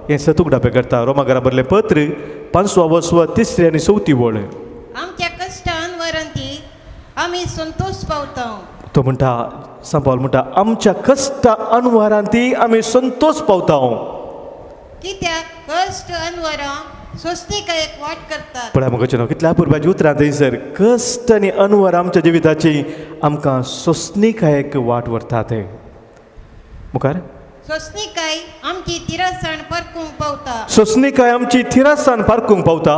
Speaker 4: हें सत उगडापें करता. रोमा घरा बरलें पत्र 5 वसव 3 आनी 4 वळ.
Speaker 6: आमच्या कश्टान वरंती आमी संतोष पावता.
Speaker 4: तो म्हणटा, सांपावल म्हणटा, आमच्या कश्टा अनवरांती आमी संतोष पावता.
Speaker 6: कित्याक कश्ट अनवरां स्वस्तिकायेक वाट करतात.
Speaker 4: पळय मगो न्हू कितल्या पुरबाची उतरां थंयसर, कश्ट आनी अनवर आमच्या जिविताची आमकां सोंसणीकायेक वाट व्हरतात. मुखार
Speaker 6: सोंसणीकाय आमची तिरासाण पारकूंक पावता.
Speaker 4: सोंसणीकाय आमची थिरासाण पारकूंक पावता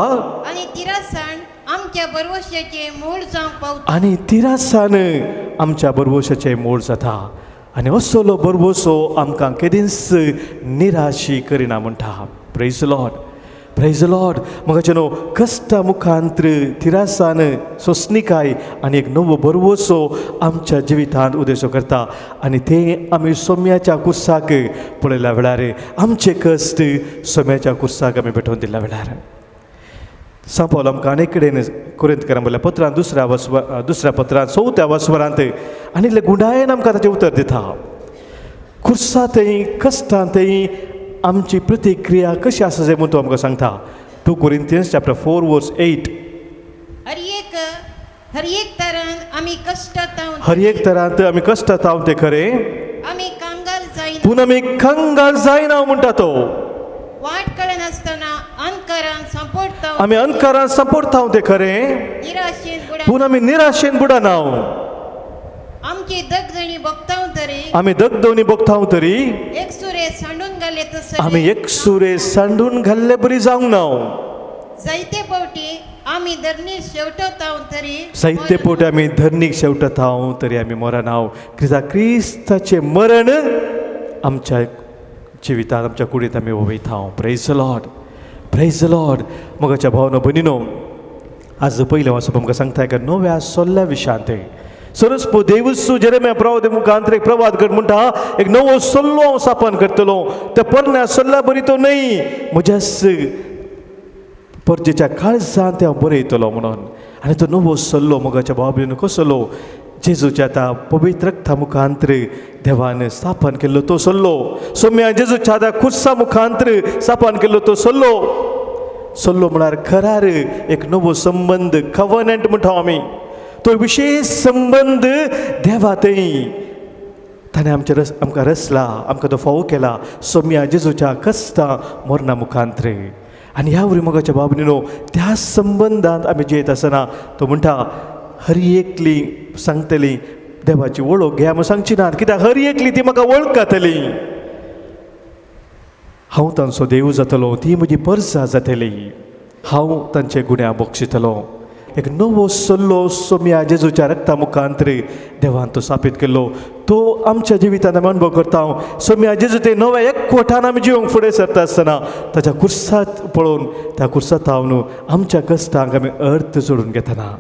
Speaker 6: आनी तिरासाण आमच्या बरवशाचें मूळ जावंक पावता.
Speaker 4: आनी तिरासान आमच्या बरवशाचें मूळ जाता आनी असलो बरवसो आमकां केदींच निराशी करिना म्हणटा. Praise Lord, praise Lord. म्हाका न्हू कश्टा मुखांत्र तिरासान सोंसणीकाय आनी एक नवो बरवसो आमच्या जिवितांत उदेसो करता आनी तें आमी सोम्याच्या कुर्साक पळयल्या वेळार आमचे कश्ट सोम्याच्या कुर्साक आमी भेटोवन दिल्या वेळार सांपोल आमकां अनेक कडेन कोरिंतकारां म्हणल्यार पत्रान दुसऱ्या पत्रान चवथ्या वस्वरांत आनी इल्ले गुंडायेन आमकां ताचें उतर दिता. कुर्सांतय कश्टांतय आमची प्रतिक्रिया कशी आसा जाय म्हूण तो आमकां सांगता. 2 Corinthians chapter 4 verse 8.
Speaker 6: हर एक तरान आमी कश्टांत,
Speaker 4: हर एक तरांत आमी कश्टांत ते खरें,
Speaker 6: आमी कंगाल जायना,
Speaker 4: पूण आमी कंगाल जायना म्हणटा तो.
Speaker 6: वाट कळनासतना अंधकारान सांपडटा,
Speaker 4: आमी अंधकारान सांपडटा ते खरें,
Speaker 6: निराशेन बुडा,
Speaker 4: पूण आमी निराशेन बुडना.
Speaker 6: आमची दगदणी बघताव तरी,
Speaker 4: आमी दगदणी बघताव तरी
Speaker 6: एकसुरे सांडून घाले तसले,
Speaker 4: आमी एकसुरे सांडून घाल्ले बरी जावंक ना.
Speaker 6: जायते फावटी आमी धरणीक शेवटताव तरी,
Speaker 4: जायते फावटी आमी धरणीक शेवटताव तरी आमी मरना. कित्याक क्रिस्ताचें मरण आमच्या जिवितांत आमच्या कुडींत आमी वयता. Praise Lord, praise Lord. मोगाच्या भावनो भयणीनो, आज पयलें वाचप आमकां सांगता एका नव्या सोल्ल्या विशयांत. सरस्पो देवसू जेरेम्या प्रवाद मुखांत एक प्रवाद कर म्हणटा, एक नवो सल्लो हांव स्थापन करतलो, त्या पोरण्या सल्ल्या बरी तो न्हय, म्हज्याच परजेच्या काळजांत हांव बरयतलो म्हणून. आनी तो नवो सल्लो मोगाच्या भाव भयणीनो कसलो? जेजूच्या त्या पवित्र रक्ता मुखांत्र देवान स्थापन केल्लो तो सल्लो, सोम्या जेजूच्या त्या खुर्सा मुखांत्र स्थापन केल्लो तो सल्लो. सल्लो म्हळ्यार खरार एक नवो संबंद, कवनंट म्हणटा आमी, तो विशेष संबंद देवा थंय ताणें आमचे रस आमकां रचला, आमकां तो फावो केला सोम्या जेजूच्या कश्टां मरणा मुखांत्र. आनी ह्या वरी मोगाच्या बाबतीनो त्या संबंदांत आमी जियेत आसतना तो म्हणटा हर एकली सांगतली देवाची वळख घ्या म्हूण सांगची नात, कित्याक हर एकली ती म्हाका वळखतली, हांव तांचो देव जातलो, ती म्हजी परसा जातली, हांव तांचे गुण्या बक्षितलो. एक नवो सल्लो सोम्या जेजूच्या रक्ता मुखांत्र देवान तो स्थापीत केल्लो, तो आमच्या जिवितान आमी अणभव करता. सोम्या जेजू ते नव्या एकवटान आमी जिवंक फुडें सरता आसतना ताच्या कुर्सात पळोवन त्या कुर्सात हांव आमच्या कश्टांक आमी अर्थ जोडून घेतना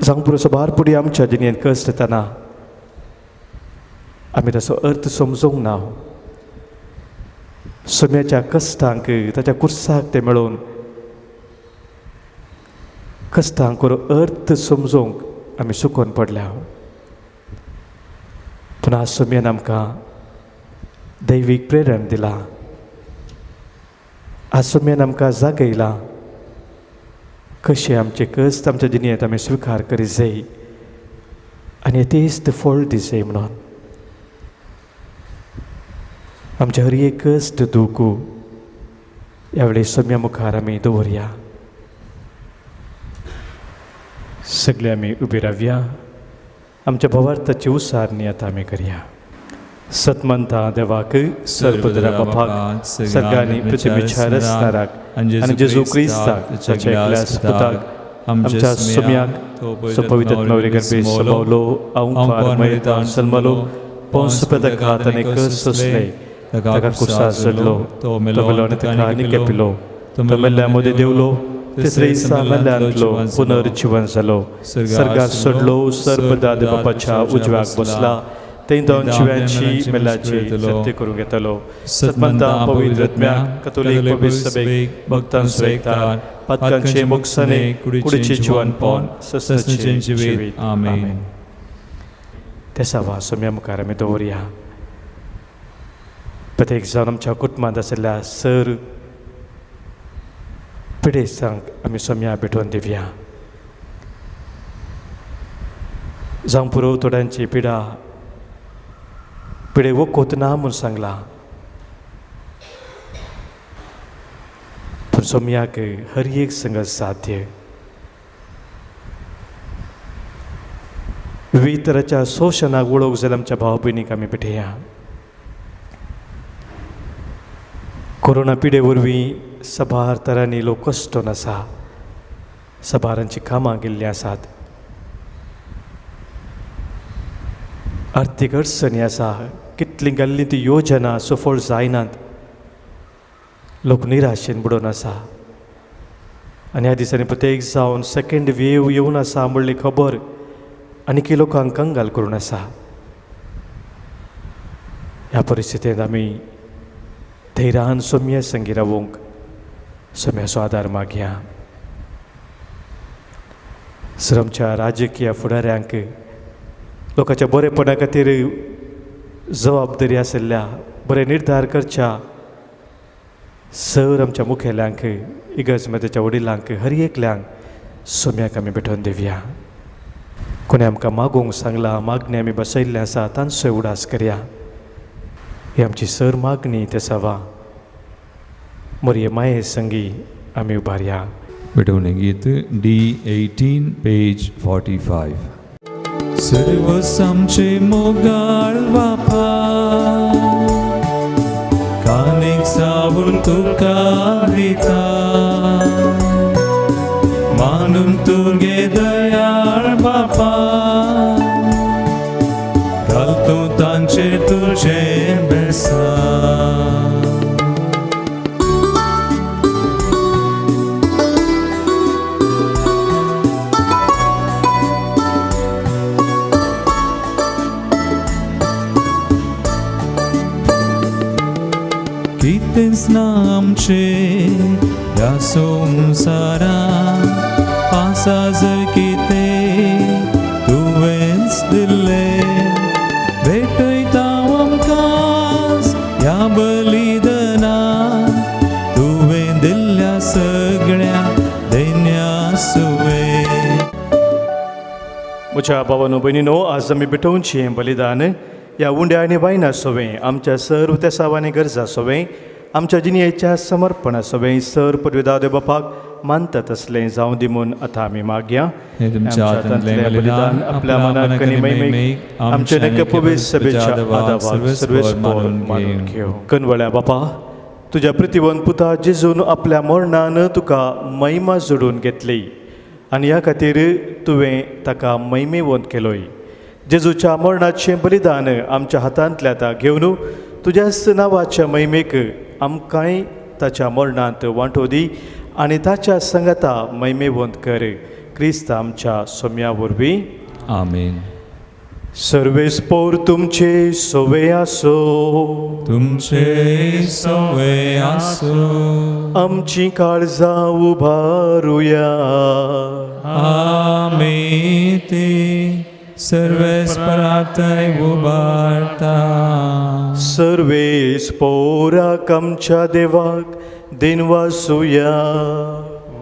Speaker 4: जावं पुरो सबार पुडी आमच्या जिणेंत कश्ट येतना आमी ताचो अर्थ समजूंक ना. सोम्याच्या कश्टांक ताच्या कुर्साक ते मेळोवन कश्टांक अर्थ समजूंक आमी सुकोन पडल्या. पूण आज सोम्यान आमकां दैवीक प्रेरण दिलां, आज सोम्यान आमकां जागयलां कशें आमचे कश्ट आमच्या जिणेंत आमी स्विकार करी जाय आनी तेच फळ दिसय म्हणून. आमचे हर एक कश्ट दुखू ह्या वेळी सोम्या मुखार आमी दवरया. सगळे आमी उबे रावया, आमच्या भवार्थाची उसारणी आतां आमी करया. सतमंता देवाक, सर्वदरा बापाक, सर्गांनी पृथ्वीच्या रचणाराक आनी जेजू क्रिस्ताक ताच्या एकल्या पुताक आमच्या सोम्याक पवित्र नवरे गर्भे सभावलो, अवंकार मयतान सन्मलो, पोंस पदकात आनी कश्ट सोंसले, ताका कुर्सार चडलो, तो मेलो आनी ताका आनी केपिलो, तो मेल्ल्या मदें देंवलो, तिसरे दिसा मेल्ल्यांतलो पुनर्जिवन जालो, सर्गार चडलो, सर्वदा बापाच्या उजव्याक बसला, थंय तो जिव्यांची मेल्ल्याची सत्य करूंक येतलो. सतमंता पवित्र आत्म्याक, कथोलीक पवित्र सभेक, भक्तांचो एकतार, पातकांचे मोक्षाने, कुडीचें जिवनपण, सस्नाचें जिवीत. आमेन. तेसावा सोम्या मुखार आमी दवरया. प्रत्येक जावन आमच्या कुटुंबांत आशिल्ल्या सर पिडेस्तांक आमी सोम्या भेटोवन दिवया. जावं पुरो थोड्यांची पिडा पिडे वखद ना म्हूण सांगलां, पूण सोम्याक हर एक संगत साध्य. विविध तराच्या शोशणाक वळख जाल्यार आमच्या भाव भयणीक आमी भेटया. कोरोना पिडे वरवीं सबार तरांनी लोक कश्टोन आसा. सबारांचीं कामां गेल्लीं आसात, आर्थीक अडचणी आसा, कितलीं घाल्लीं ती योजना सफळ जायनात, लोक निराशेन बुडोवन आसा. आनी ह्या दिसांनी प्रत्येक जावन सेकेंड वेव येवन आसा म्हणली खबर आनीकी लोकांक कंगाल करून आसा. ह्या परिस्थितींत आमी धैर्यान सोम्या संगी रावूंक सोम्याचो आदार मागया. सर आमच्या राजकीय फुडाऱ्यांक लोकांच्या बरेपणा खातीर जबाबदारी आशिल्ल्या बरे निर्धार करच्या सर आमच्या मुखेल्यांक, इगर्ज मदेच्या वडिलांक, हर एकल्यांक सोम्याक आमी भेटोवन दिवया. कोणें आमकां मागूंक सांगलां, मागणें आमी बसयल्लें आसा तांचो उडास करया. ही आमची सर मागणी तेसावा मोरये माये संगी आमी उबारया.
Speaker 2: भेटवणे गीत डी 18 पेज 45. सर्वस आमचे मोगाळ बापा, कानीक सावून तुका दिता, मानून तुगे दयाळ बापा, घाल तूं तांचेर तुजें बेसा. कितेंच ना आमचें ह्या संवसारांत, आसा जर कितें तुवेंच दिल्लें, भेटयता आमकां ह्या बलिदानान, तुवें दिल्ल्या सगळ्या देण्या सुवें.
Speaker 4: म्हज्या भावानो भयणीनो, आज आमी भेटोवचें बलिदान ह्या उंड्या आनी वायना सोवें, आमच्या सर्व तेसावांनी गरजा सोवें, आमच्या जिणेच्या समर्पणा सोवें सर पदवेदा देव बापाक मानतात तसलें जावं दी म्हूण आतां आमी मागया.
Speaker 2: हे तुमच्या हातांतलें बलिदान
Speaker 4: आपल्या मनाक आनी महिमेक आमचे नक्क पवित्र सभेच्या आदावाक सर्वेस्पर मानून घेवं. कनवळ्या बापा, तुज्या प्रितिवंत पुता जेजून आपल्या मरणान तुका महिमा जोडून घेतली आनी ह्या खातीर तुवें ताका महिमेवंत केलोय. जेजूच्या मरणाचें बलिदान आमच्या हातांतलें आतां घेवन तुज्याच नांवाच्या महिमेक आमकांय ताच्या मरणांत वांटो दी आनी ताच्या संगता महिमेवंत कर. क्रिस्त आमच्या सोम्या वरवीं.
Speaker 2: आमेन.
Speaker 4: सर्वेस्पोर तुमचे सोवे आसो,
Speaker 2: तुमचे सोवे आसो.
Speaker 4: आमची काळजां उबारुया.
Speaker 2: आमी ती सर्वेस्परातय उबारता.
Speaker 4: सर्वेस्पोराक आमच्या देवाक दिनवासुया.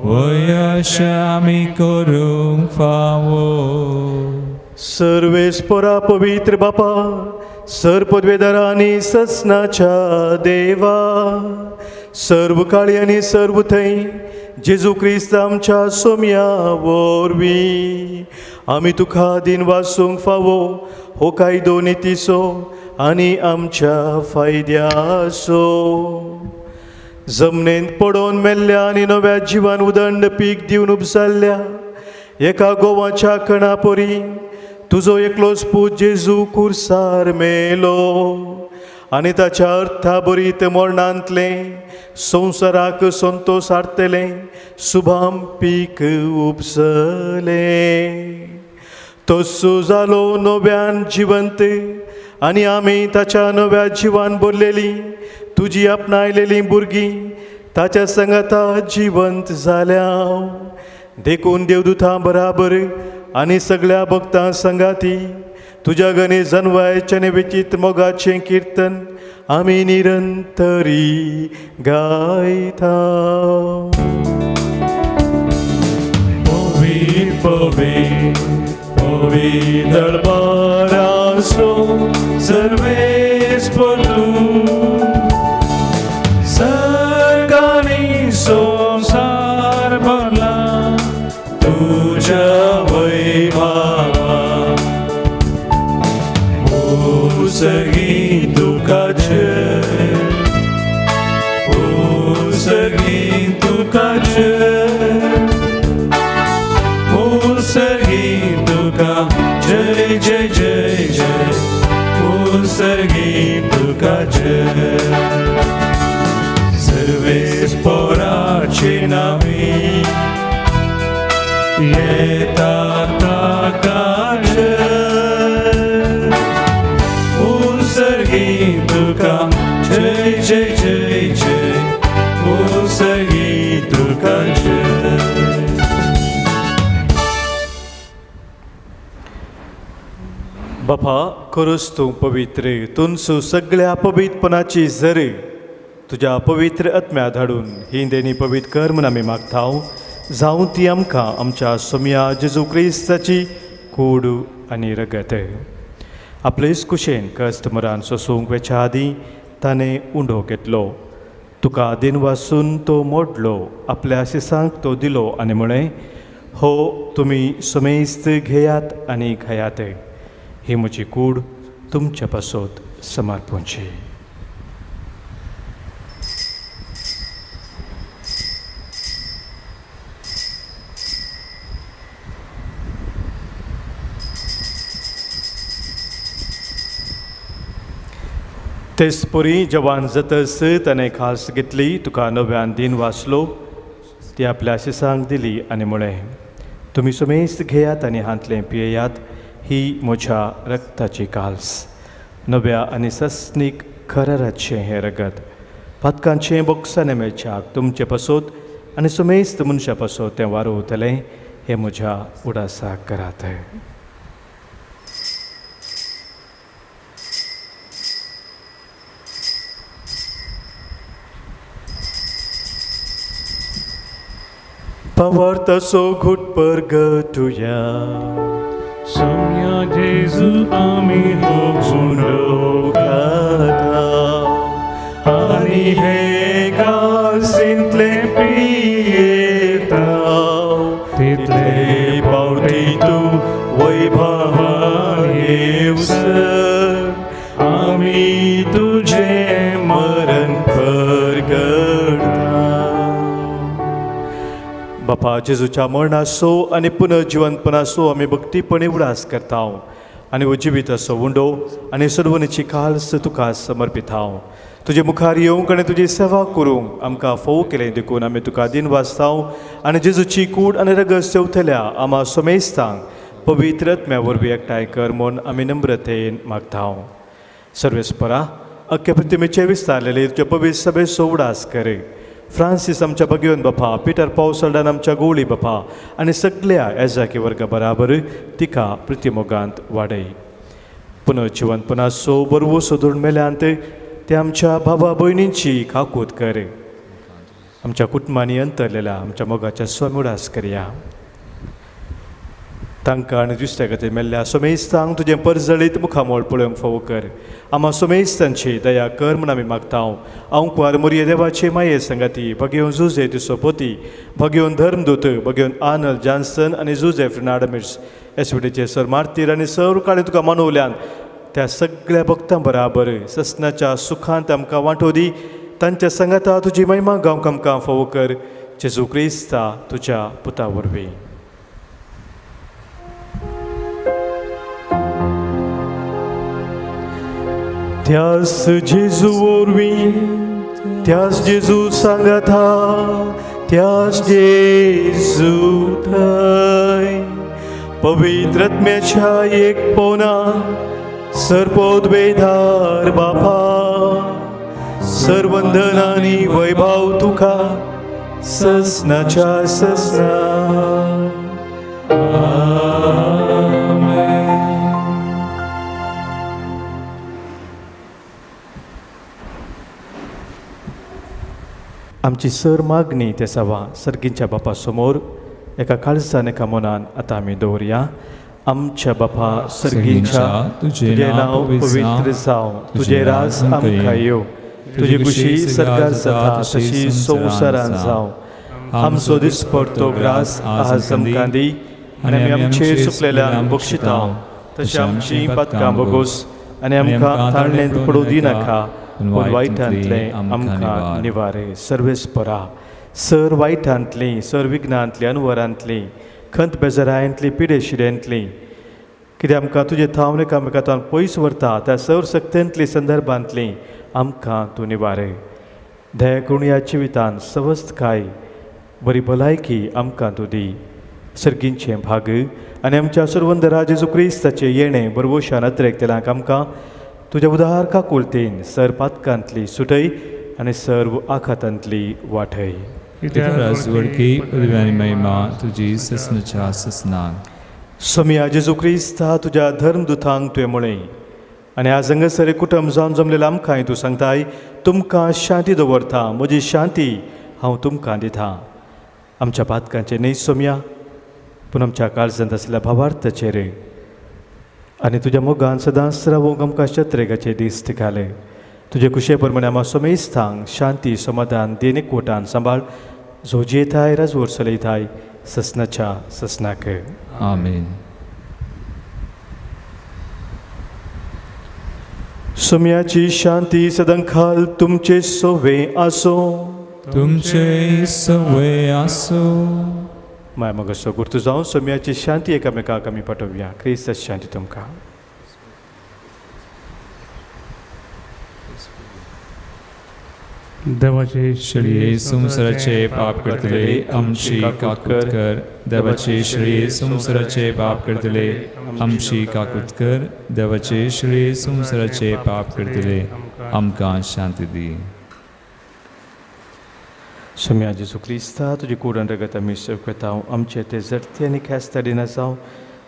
Speaker 2: वय अशें आमी करूंक फावो.
Speaker 4: सर्वेस्पोरा पवित्र बापा, सर पदवेदारा आनी ससनाच्या देवा, सर्व काळी आनी सर्व थंय जेजू क्रिस्त आमच्या सोम्या वरवीं आमी तुका दिनवासूंक फावो हो कायदो नितीचो आनी आमच्या फायद्याचो. जमनींत पडोवन मेल्ल्या आनी नव्या जिवान उदंड पीक दिवन उपजाल्ल्या एका गोवाच्या कणा परी तुजो एकलोच पूत जेजू कुर्सार मेलो आनी ताच्या अर्था बरीत मरणांतलें संवसाराक संतोश हाडटलें सुभाम पीक उपसलें. तसो जालो नव्यान जिवंत आनी आमी ताच्या नव्या जिवान भरलेली तुजी आपणायलेली भुरगीं ताच्या संगता जिवंत जाल्या. देखून देवदूतां बराबर आनी सगळ्या भक्तां संगाती तुज्या गणे जनवायचें आनी विचित्र मोगाचें किर्तन आमी निरंतरी गायता.
Speaker 3: पवित्र पवित्र पवित्र दरबारासो सर्वेस्पर तूं, सर्गांनी संवसार भरला तुज्या वैभवान. उसगी तुका जय, उसगी तुका जय. सर्गी तुका जय सर्वेस पोराचे नावी येता ताका जय सर्गी तुका जय जय जय जय सर्गी तुका जय.
Speaker 4: बापा खरोच तूं पवित्र, तुमचो सगळ्या पवित्रपणाची जरी तुज्या पवित्र आत्म्या धाडून ही देणी पवित्र कर म्हूण आमी मागता. जावं ती आमकां आमच्या सोम्या जेजू क्रिस्ताची कूड आनी रगत. आपलेच कुशेन कश्ट मरान सोसूंक वेच्या आदीं ताणें उंडो घेतलो, तुका दिन वासून तो मोडलो, आपल्या शिसांक तो दिलो आनी म्हळें, हो तुमी समेस्त घेयात आनी खायात, ही म्हजी कूड तुमच्या पासत समर्पणची. तेचपरी जवान जातस ताणें खास घेतली, तुका नव्यान दिन वाचलो, ती आपल्या शिसांक दिली आनी म्हळें, तुमी समेस्त घेयात आनी हांतलें पियेयात, ही म्हज्या रक्ताची काल्स, नव्या आनी सस्नीक खराराचें हें रगत, पातकांचें बोगसाणें मेळच्याक तुमचे पासत आनी समेस्त मनशां पासत तें वारोवतलें, हें म्हज्या उडासाक करात. पवार्थाचो घुट परगटुया,
Speaker 3: सोम्या जेजू आमी तो उंडो खाता आनी हे काळसींतलें पियेता, तितले पावटी तूं वैभवान येवसर आमी तुजें मरण परगटता.
Speaker 4: बापा जेजूच्या मरणाचो आनी पुनर्जिवनपणाचो आमी भक्तीपणी उडास करता आनी हो जिविताचो उंडो आनी सर्वनीची काल्स तुका समर्पिता. तुजे मुखार येवंक आनी तुजी सेवा करूंक आमकां फोव केलें देखून आमी तुका दिन वाचता आनी जेजूची कूड आनी रगत सेवतल्या आमा समेस्तांक पवित्र आत्म्या वरवीं एकठांय कर म्हूण आमी नम्रतेन मागता. सर्वेस्परा अख्खे प्रतिमेचे विस्तारलेले तुज्या पवित्र सभेचो उडास कर. फ्रांसीस आमच्या भगेवन बापा, पिटर पावसल्डान आमच्या गोवळी बापा आनी सगळ्या एजाकी वर्गा बराबर तिका प्रतिमोगांत वाडय. पुनर्जिवनपणाचो बरवो सोदून मेल्यांत ते आमच्या भावा भयणींची काकूत कर. आमच्या कुटुंबांनी अंतरलेल्या आमच्या मोगाच्या स्वामी उडास करया. तांकां आनी दुसऱ्या खातीर मेल्ल्या सोमेस्तांक तुजें परजळीत मुखामळ पळोवंक फावो कर. आमा सोमेस्तांची दया कर म्हूण आमी मागता. आंकवार मोरये देवाचे माये संगाती भगेवन जुजे दिसोपोती, भगेवन धर्मदूत, भगेवन आनल जॉन्सन आनी जुजे फ्रिनाडमिट्स एसवीडीचे सर मार्तीर आनी सर काळी तुका मानवल्यान त्या सगळ्या भक्तां बराबर ससनाच्या सुखांत आमकां वांटो दी. तांच्या संगाता तुजी महिमा गावंक आमकां फावो कर. जेजू क्रिस्ता तुज्या पुता वरवीं. त्यास जेजू वरवीं, त्यास जेजू सांगाता, त्यास जेजू थंय पवित्र आत्म्याच्या एकपणा सर्वोद्वेधार बापा, सर्वंदन आनी वैभव तुका ससनाच्या ससना. आमची सर मागणी ते सवा सर्गींच्या बापा समोर एका काळजान एका मनान आतां आमी दवरया. आमच्या बापा सर्गींच्या, तुजें नांव पवित्र जावं, तुजें राज आमकां येवं, तुजी खुशी सर्गात जाता तशी संवसारान जावं. आमचो दिसपडतो ग्रास आज आमकां दी आनी आमी आमचेर चुकलेल्यांक बक्षिता तशें आमची पातकां भोगोस आनी आमकां ताळणेंत पडूं दिनाका, पूण वायटांतलें आमकां निवारे. सर्वेस्परा सर वायटांतलीं, सर विघ्नांतलीं, अनवरांतलीं, खंत बेजारांतलीं, पिडेशिड्यांतलीं, कित्याक आमकां तुजें थावन एकामेकांतल्यान पयस व्हरता त्या सर सक्तेंतली संदर्भांतली आमकां तूं निवार. दया करून ह्या जिवितान सवस्तकाय बरी भलायकी आमकां तूं दी. सर्गींचें भाग आनी आमच्या सुरवंद राजा जेजू क्रिस्ताचें येणें बरवशान अत्रेक आमकां तुज्या उदार काकुळतेन सर पातकांतली सुटय आनी सर्व आखातांतली वाटय.
Speaker 2: राजवडकी पदवी आनी महिमा तुजी ससनाच्या ससनाक.
Speaker 4: सोमिया जेजू क्रिस्ता तुज्या धर्मदुतांक तुवें म्हळें आनी आज हांगासर कुटुंब जावन जमलेलें आमकांय तूं सांगताय, तुमकां शांती दवरता, म्हजी शांती हांव तुमकां दिता. आमच्या पातकांचें न्हय सोमिया, पूण आमच्या काळजांत आशिल्ल्या भावार्थाचेर आनी तुज्या मोगान सदांच रावूंक आमकां शत्रेगाचे दीस घाले. तुजे कुशे प्रमाणे आमा सोमेस्थांक शांती समाधान देणे कोटान सांबाळ, जो जियेताय राजवट चलयताय ससनाच्या ससनाक.
Speaker 2: आमेन.
Speaker 4: सोम्याची शांती सदांकाल तुमचे सोवे आसो.
Speaker 2: तुमचे सोवे आसो.
Speaker 4: माय मगसो गुर्तू जावन सोम्याची शांती एकामेकाक आमी पाठोवया. क्रिस्त शांती तुमकां.
Speaker 7: देवाचे
Speaker 2: शेळये संवसाराचे पाप करतले आमची काकूत कर. देवाचे शेळये संवसाराचे पाप करतले आमची काकूत कर. देवाचे शेळये संवसाराचे पाप करतले आमकां शांती दी.
Speaker 4: सोम्या जेजू क्रिस्ता तुजी कूड आनी रगत आमी सेवकता, आमचे ते जडते आनी ख्यास्त दिना जावं,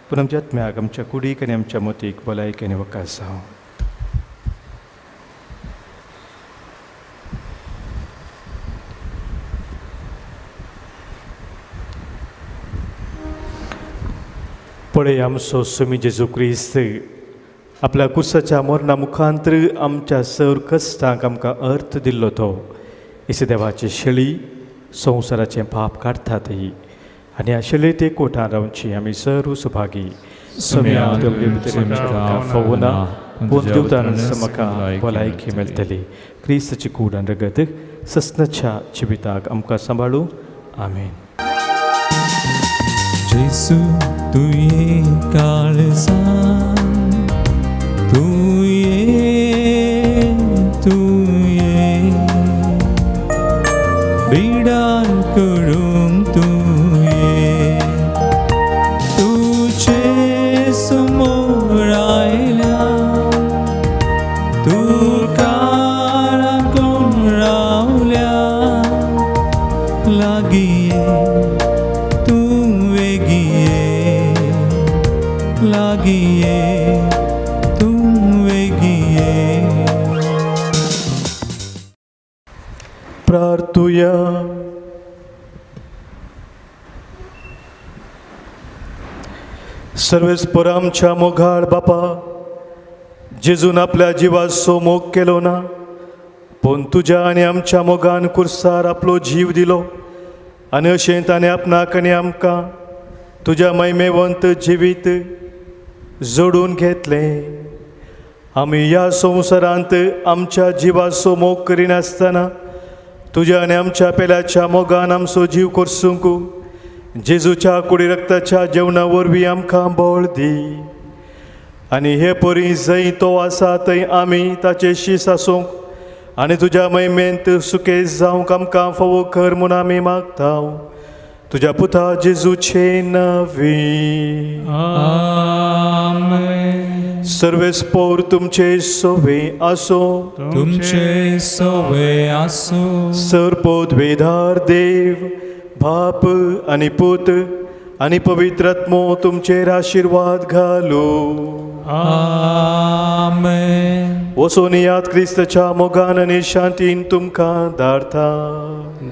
Speaker 4: पूण आमच्या आत्म्याक, आमच्या कुडीक आनी आमच्या मतीक भलायकी आनी वकास जावं. पळय आमचो सोमी जेजू क्रिस्त आपल्या कुर्साच्या मरणा मुखांतर आमच्या सर कश्टांक आमकां अर्थ दिल्लो तो इसे देवाची शेळी संवसाराचें पाप काडटात ही आनी ह्या शेळी ते कोटान रावची आमी सर्व सुभागी. सोम्या फवना पूण देवतान म्हाका भलायकी मेळटली. क्रिस्ताची कूड आनी रगत ससनाच्या जिविताक आमकां सांबाळू. आमेन.
Speaker 3: जेसू तुये काळजान, तुये तुये बिडान करूंक तुये तुजे समोर आयल्या, तुका राखून रावल्या, लागीं तूं वेगीं लागीं तूं वेगीं.
Speaker 4: प्रार्थुया. सर्वेस्पर आमच्या मोगाळ बापा, जेजून आपल्या जिवाचो मोग केलो ना, पूण तुज्या आनी आमच्या मोगान कुर्सार आपलो जीव दिलो आनी अशें ताणें आपणाक आनी आमकां तुज्या महिमेवंत जिवीत जोडून घेतलें. आमी ह्या संवसारांत आमच्या जिवाचो मोग करिनासतना तुज्या आनी आमच्या पेल्याच्या मोगान आमचो जीव कोर्सूंक जेजूच्या कुडी रक्ताच्या जेवणा वरवीं आमकां बळ दी आनी हे परी जंय तो आसा थंय आमी ताचे शीस आसूंक आनी तुज्या महिमेंत सुकेस जावंक आमकां फावो कर म्हूण आमी मागता तुज्या पुता जेजूचे नांवी.
Speaker 2: आमेन.
Speaker 4: सर्वेस्पोर तुमचे सोवे आसो.
Speaker 2: तुमचे सोवे आसो.
Speaker 4: सर्पोद्वेधार देव बाप आनी पूत आनी पवित्र आत्मो तुमचेर आशिर्वाद घालू.
Speaker 2: आमेन.
Speaker 4: वचून याद क्रिस्ताच्या मोगान आनी शांतीन तुमकां धाडता.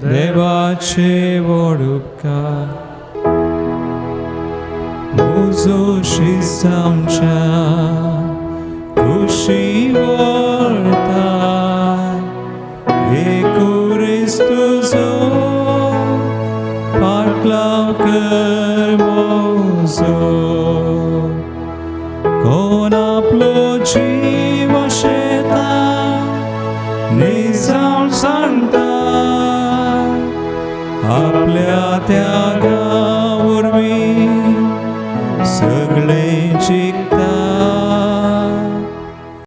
Speaker 2: देवाचे व्हड उपकार म्हजो शिसांच्या खुशी व्हरता, हे क्रिस्तुचो पाटलाव कर म्हजो, कोण आपलो जीव शेता निजाम सांगता, आपल्या त्यागा वरवीं सगळे